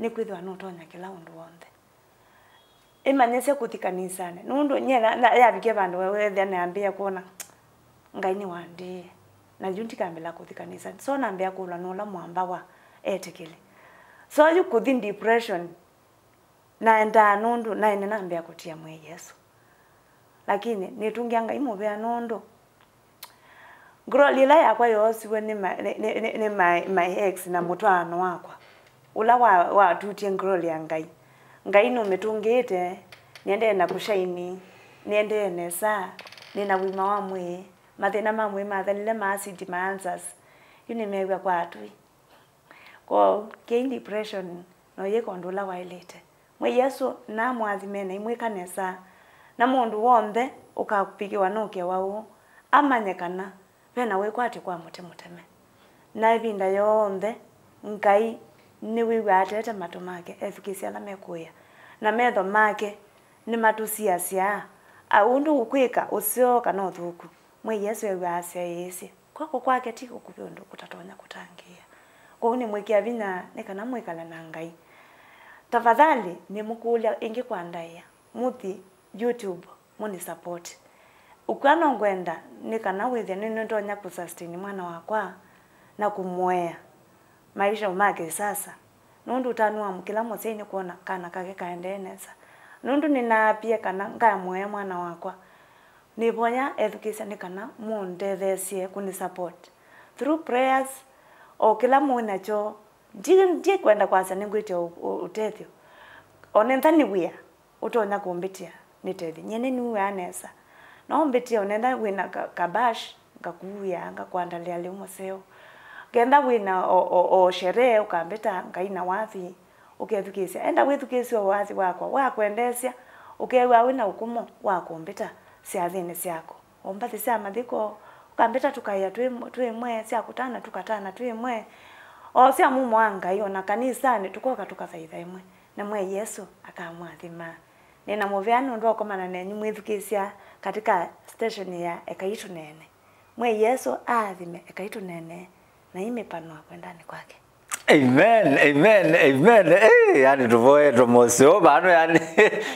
nĩkwĩthĩwa nũtonya kĩla ũndũ w'onthe. Ĩmanyĩsye kũthi kanisanĩ, nũndũ nyie na- na- yavikie vandũ weethĩa nĩambĩĩa kwona Ngai nĩwandĩĩe, na yu ndikambĩla kũthi kanisanĩ. So nambĩa kũlwa nĩ ũla mwamba wa etĩkĩli. So yu kũthi depression naendaa nũndũ naĩ nĩnambĩa kũtia mwĩĩ Yesũ. Lakini nĩtũngĩa Ngai mũvea nũndũ Glory ĩla yakwa yoosiwe nĩ ma- nĩ- nĩ- nĩ- nĩ my, my ex na mũtwaano wakwa, ũla wa- watutie glory ya Ngai. Ngai nũmĩtũngĩĩte, nĩendee na kũshaini, nĩendee nesa, nĩ na ũima wa mwĩĩ, mathĩna ma mwĩĩ mathelile, ma acid, ma answers. Yu nĩmew'a kwa atũi. Kwoou, kĩi depression no yĩka ũndũ ũla waĩlĩte. Mwĩai Yesũ namũathime na imwĩka nesa, na mũndũ w'onthe ũkavikĩwa nũkĩawa ũũ amanye kana ve na wĩkwatyo kwa mũtĩ mũteme. Na ĩvinda yonthe Ngai nĩwĩw'aa atete matũ make ethukĩĩsya ala mekũĩa, na metho make nĩmatũsiasyaa. A ũndũ ũkwĩka ũseo kana ũthũku, Mwĩai Yesũ ew'aa asyaĩĩsye. Kw'oko kwake ti kũkuvĩ ũndũ kũtatonya kũtangĩĩa. Kwoou nĩmwĩkĩa vinya nĩ kana mwĩkale na Ngai. Tafadhali nĩmũkũlya ĩngĩ kwa ndaĩa, mũthi YouTube mũnĩ support. Ũkw'a no ngwenda nĩ kana wĩthĩe nĩnĩtonya kũ sustain mwana wakwa na kũmũea maisha ma kĩsasa. Nũndũ ũtanu wa kĩla mũsyai nĩ kwona kana kake kaendee nesa. Nũndũ nĩnaapie kana ngamũea mwana wakwa, nĩvoya ethukĩĩsya nĩ kana mũndetheesye kũnĩ support through prayers, o kĩla mwĩ nakyo. Ndi- ndikwenda kwasya nĩngwĩtĩa ũ- ũ- ũtethyo. O nenda nĩ wĩa ũtonya kũmbĩtĩa nĩtethye. Nyie nĩniw'aa nesa. No ũmbĩtĩe o nenda wĩna ka- kabash, ngakuĩa, ngakũandalĩa lĩu mũseo. Kenda wĩ na o, o, o sherehe, ũkambĩta Ngai na wathi, ũkethukĩĩsya. Enda wĩthukĩĩsye o wathi wakwa wa kwendeesya, ũkeew'a wĩ na ũkũmo wa kũmbĩta syathĩnĩ syaku. O mbathi sya mathiko, ũkambĩta tũkaĩa twĩ, twĩ ĩmwe, sya kũtana tũkatana twĩ ĩmwe. O sya mumo wa Ngai, o na kanisanĩ, tũkoka tũkathaitha ĩmwe. Na Mwĩai Yesũ akamũathima. Nĩ na mũvea nũndũ wa kũkomana nenyu mwĩthukĩĩsya katika station ya Ekai Tũneene. Mwĩai Yesũ aathime, ekai tũneene na imĩpanwa kwendani kwake. Amen, amen, amen. Eh, yani tũvoetwe mũseo vano yani.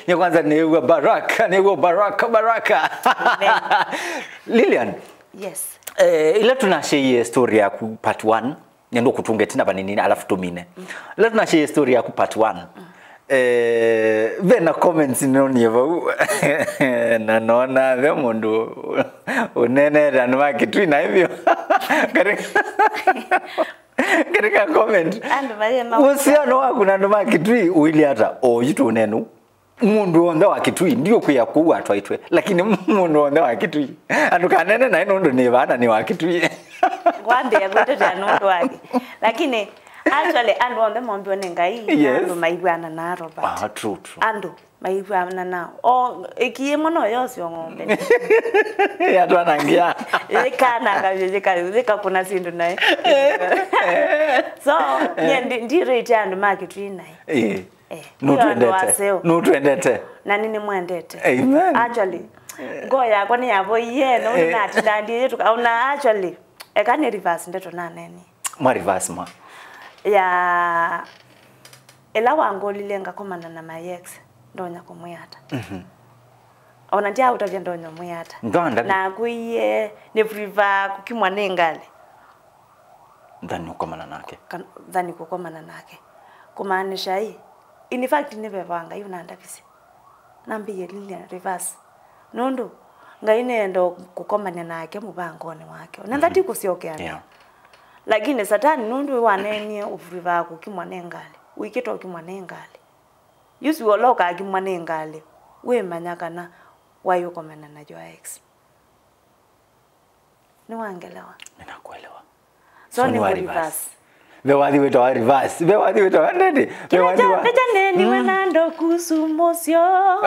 Nye kwanza nĩw'a baraka, nĩw'a baraka, baraka. Amen. Lilian. Yes. Eh, ila tunashiie story yaku part one, nĩndũ kũtunga ĩtina vanini alafu tũmine. Ila tunashiie story yaku part one. Eh, ve na comments nonie vau. Na nona ve mũndũ ũneenete andũ ma Kitui na hivyo. Katika, katika comment. Andũ maye ma- Uhusiano waku na andũ ma Kitui ũilyĩ ata? Oyu tũnenu. Mũndũ wonthe wa Kitui, ndiũkwĩa kũu atwaitwe, lakini mũndũ wonthe wa Kitui. Andũ kanene naĩ nũndũ nĩ vana nĩ wa Kitui. Ngwambĩĩa kwĩtetea nũndũ wake. Lakini, actually, andũ onthe mombiwe nĩ Ngai, na Yes. andũ maivwana na Robert. Ah, true, true. Andũ maivwana na. O, ĩki ĩmwe no yosyo ng'ombe. Yatwanangia. Yĩkananga, yĩka-, yĩkakũna syĩndũ naĩ. So, nyie ndi, ndi rate andũ ma Kitui naĩ. Eh. Eh, nũtwendete. Nũtwendete. Na nĩnĩmwendete. Amen. Actually, ngoo yakwa nĩyavoie, no Eh. nĩnatindandie, ona actually, eka nĩ reverse ndeto naneni. Mwa reverse ma. Ya, ĩla wangũlile ngakomana na my ex, ndonya kũmwĩata. Mhm. Ona ndyaũtavya ndonya ũmwĩata. Ndwanda. Na kwĩie, nĩ prefer kũkimwa nĩ ngalĩ. Than ũkomana nake. Kan-, than kũkomana nake. Kũmaanisha ĩ, in fact, nĩ veva wa Ngai ũnandavisye. Nambĩie Lilian reverse. Nũndũ, Ngai nĩenda kũkomany'a nake mũvangonĩ wake. Ona Mhm. ndati kũsyokeanĩa. Yeah. Lakini Satani nũndũ we waneenie ũvuri va kũkimwa nĩ ngalĩ. Wĩkĩte ũkimwa nĩ ngalĩ. Yusu ola ũkakimwa nĩ ngalĩ. Wĩmanya kana waĩ ũkomana na your ex. Nĩwangelewa? Ninakuelewa. So, so nĩ nĩ wa wa reverse. Reverse. Ve wathi wĩtawa reverse. Ve wathi wĩtawa ndende. Ve kĩla wathi wa kyonthe kyaneniwe Mm. na andũ kuhusu mũsyo.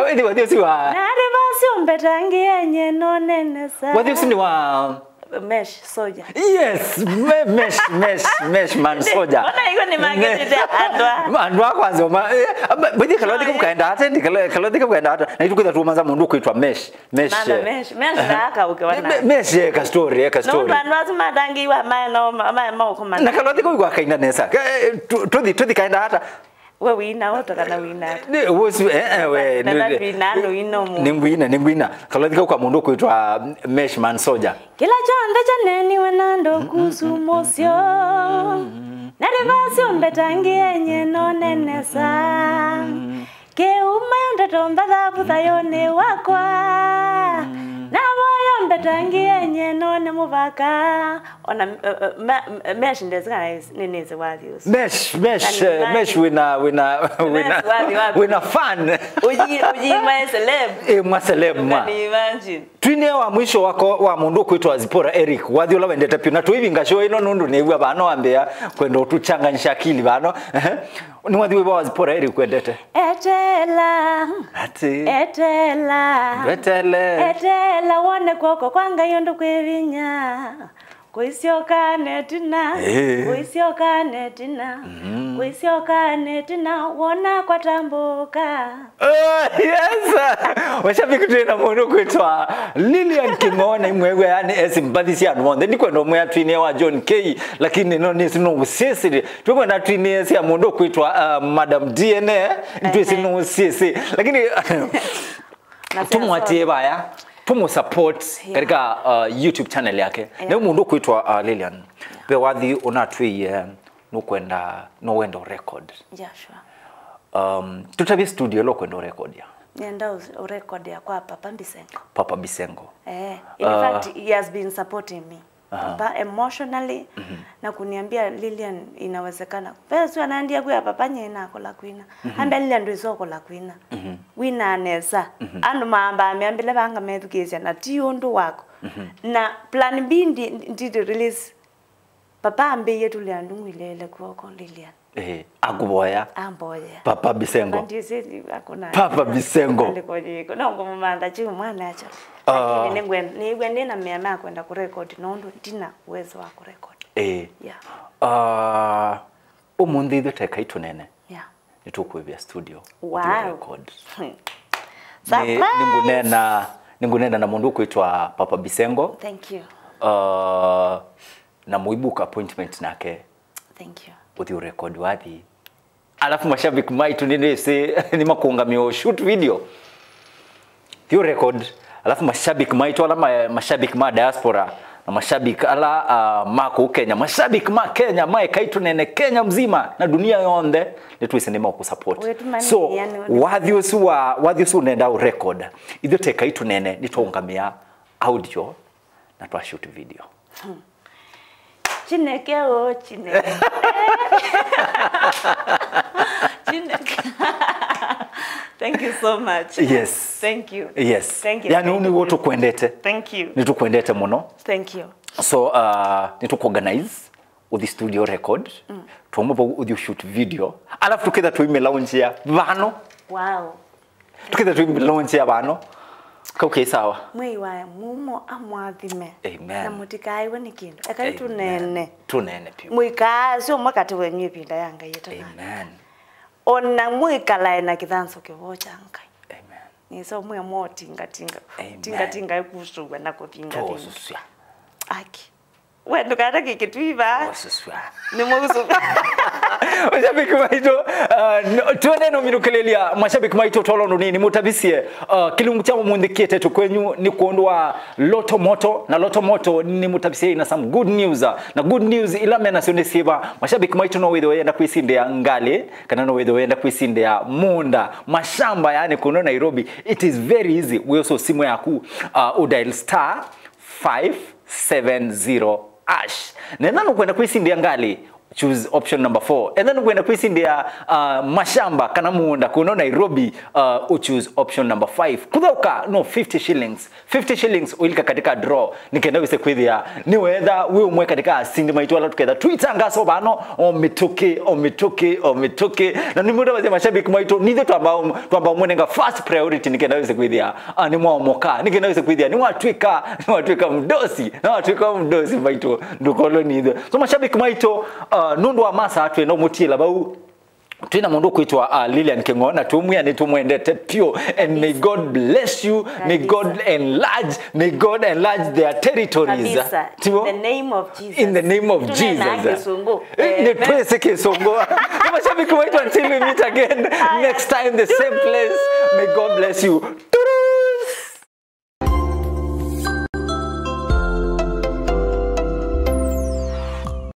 Eh, ĩthi wathi ũsu wa Na reverse ũmbetangie nye nonenesa. Wathi ũsu nĩ wa Mesh, soja. Yes, me-, mesh, mesh, mesh, man, soja. Ona iko nĩ maketete andũ a. Andũ a kwanza, ma-, eh, ba-, baithi kalothi kau kaenda ata, ndi kalo-, kalothi kau kaenda ata. Na itukwitha tumanza mũndũ kwĩtwa mesh. Mesh, Manda eh. Mesh, Mesh na aka uke wana. Me-, Mesh, eh, ka story, eh, ka story. Nũndũ andũ asu matangĩiwa maĩ no, ma-, maĩ maũkomana. Na kalothi kau kwakaina nesa. Ka-, eh, tu-, tuthi, tuthi kaenda ata? We wĩina oto kana wĩina ata? Nĩ, ũsu, eh, eh, we, na nĩ, nĩ, nĩ ngwĩina, nĩ ngwĩina. Kalothi kau kwa mũndũ kwĩtwa Mesh Man Soja. Kĩla kyonthe kyaneeniwe na andũ kuhusu mũsyo. Na reverse ũmbetangie nye nonenesa. Kĩuma yo ndeto mbathavu thayũnĩ wakwa. Navoya ũmbetangie nye none mũvaka. Ona, eh, eh, ma-, m-, Mesh ndesĩ kana nĩ, nĩ nĩsĩ wathi ũsu. Mesh, Mesh, na nĩ eh, imagine. Mesh wĩna, wĩna, wĩna, Mesh wathi waku. Wĩna fan. Ũyi, ũyi mwa celeb. Eh, mwa celeb mwa. Can you imagine? Twinĩe wa mwisho wako wa mũndũ ũkwĩtwa Zipporah Eric. Wathi ũla wendete piũ. Na tũivinga show ĩno nũndũ nĩw'a vano ambĩa kwenda ũtũchanganyisha akili vano. Ehe. Nĩ wathi wĩva wa Zipporah Eric kwendete? Etela. Ati. Etela. Ndwetele. Etela wone kw'oko kwa Ngai ũndũ kwĩ vinya. Kũisyoka netina, Ĩĩ. Kũisyoka netina, Mhm. Kũisyoka netina, wona kwatambũka. Oh, yes! Mashabiki twĩ na mũndũ kwĩtwa Lilian Kĩng'oo na imwew'a yani esi mbathi sya andũ onthe. Ndikwenda ũmwĩa twinĩe wa John K, lakini no nĩsi no ũsisiri. Tũkwenda twinĩe sya mũndũ kwĩtwa, uh, Madam D N A, twĩsi Ehe. No ũsisi. Lakini Na sya tũmwatie soda. Vaya, tũmũsupport Yeah. Katika, uh, YouTube channel yake. Yeah. Na mũndũ kwĩtwa, uh, Lilian, Yeah. Ve wathi ũnatwĩie nũkwenda, nũwenda record. Yeah, sure. Um, tũtavye studio ĩla ũkwenda record ya. Nenda ũrecord ya kwa Papa Bisengo. Papa Bisengo. Eh, in Uh, fact, he has been supporting me. Aha. Papa emotionally, Mhm. Na kuniambia, "Lilian, inawezekana." Ve ũsu anaendie kwĩa papa nye nakola kwina. Mhm. Ambĩa, "Lilian, ndwĩsa ũkola kwina." Mhm. Wina nesa. Mhm. Andũ maambaa meambĩle vanga methukĩĩsya na ti ũndũ waku. Mhm. Na plan B ndi, ndi release. Papa ambĩie tũlĩ andũ ngwilĩĩle kw'oko Lilian. Eh, akũvoya. Amboyea. Papa Bisengo. Ndiũsĩ akũna. Papa Bisengo. Alikoje. No ngũmũmantha kyu mwana acho. Ah. Lakini nĩngwenda nĩigwe nĩ na mea ma kwenda kũrekodi nũndũ ndina uwezo wa kũrekodi. Eh. Yeah. Ah, ũmũnthĩ ithuĩ tekai tũnene. Yeah. Nĩtũkwĩvĩa studio. Wow. Record. Surprise. Nĩngũneena nĩngũneena na mũndũ ũkwĩtwa Papa Bisengo. Thank you. Uh, na mũibook appointment nake. Thank you. Ũthi ũrecord wathi. Alafu mashabiki maitũ nĩnĩsĩ nĩmakũngamĩa shoot video. Thiũ record, alafu mashabiki maitũ ala ma, mashabiki ma diaspora na mashabiki ala uh, ma kũu Kenya, mashabiki ma Kenya maĩ kaitũ nene Kenya mzima na dunia yonthe nĩtwĩsĩ nĩmaũkũsupport. So wathi ũsu wa wathi ũsu ũnenda ũ record, ithuĩ te kaitũ nene nĩtwaũngamĩa audio na twa shoot video. Chineke o chineke. Chineke. Thank you so much. Yes. Thank you. Yes. Thank you. Yani ũu nĩguo tũkwendete. Thank you. Nĩtũkwendete mũno. Thank you. So uh, nĩtũkũorganize ũthi studio record. Mm. Twauma vau ũthi shoot video. Alafu tũketha tũimĩlaunjia vano. Wow. Tũketha tũimĩlaunjia vano. Kau kei sawa. Mwei wa mumo amwathime. Amen. Na mũtikaaĩwe nĩ kĩndũ. Ekai tũnene. Tũnene piũ. Mũikaasye ũmwe katĩ wenyu ĩvinda ya Ngai ĩtana. Amen. Ona mũikalae na kĩthanso kĩvoo kya Ngai. Amen. Nĩsa ũmwe mwa tingatinga. Tingatinga ĩkusũw'a na kũthingathinga. Tũũsusya. Aki. We ndũkata kĩkĩtwi vaa. Nĩ mũusu. Mashabiki maitũ, uh, twende no minũkĩlĩlya mashabiki maitũ tolo nũnini mũtavisye uh, kĩlungu kya ũmũnthĩ kĩetetwe kwenyu nĩ kwondũ wa Loto Moto na Loto Moto nĩ mũtavisye na some good news uh, na good news ila menasyo nĩ syĩva mashabiki maitũ no wĩthĩwe yenda kwĩsindĩa ngalĩ kana no wĩthĩwe yenda kwĩsindĩa mũũnda mashamba yani kuno Nairobi it is very easy wĩoso simu yaku uh, udial star five seven zero hash. Na ethĩwa nũkwenda kwĩsindĩa ngalĩ, choose option number four. Ethĩwa nũkwenda kwĩsindĩa uh, mashamba kana mũũnda kuno Nairobi, uh, u choose option number five. Kũthaũka no fifty shillings. Fifty shillings ũilika katika draw. Nĩ kenda wĩse kwĩthĩa nĩ wetha wĩ ũmwe katika asindi maitũ ala tũketha tũitangaso vano o mĩtũkĩ, o mĩtũkĩ, o mĩtũkĩ. Na nĩ mũndũ mashabiki maitũ, nithe twamba twamba ũmũnenga first priority nĩ kenda wĩse kwĩthĩa Ah, nĩ mwaomoka nĩ kenda wĩse kwĩthĩa nĩ watwĩka nĩ watwĩka mdosi na watwĩka mdosi maitũ ndũkolwe nithe so mashabiki maitũ uh, nũndũ wa masa twenda ũmũtiĩla vau twĩna mũndũ ũkwĩtwa uh, Lilian Kĩng'o na tũmwĩa nĩ tũmwendete pyo and may God bless you may God enlarge may God enlarge their territories Kabisa. Tiwo? In the name of Jesus. In the name of Jesus. Nĩ twĩsĩ kĩsũngũ mashabiki maitũ until we meet again next time the same place may God bless you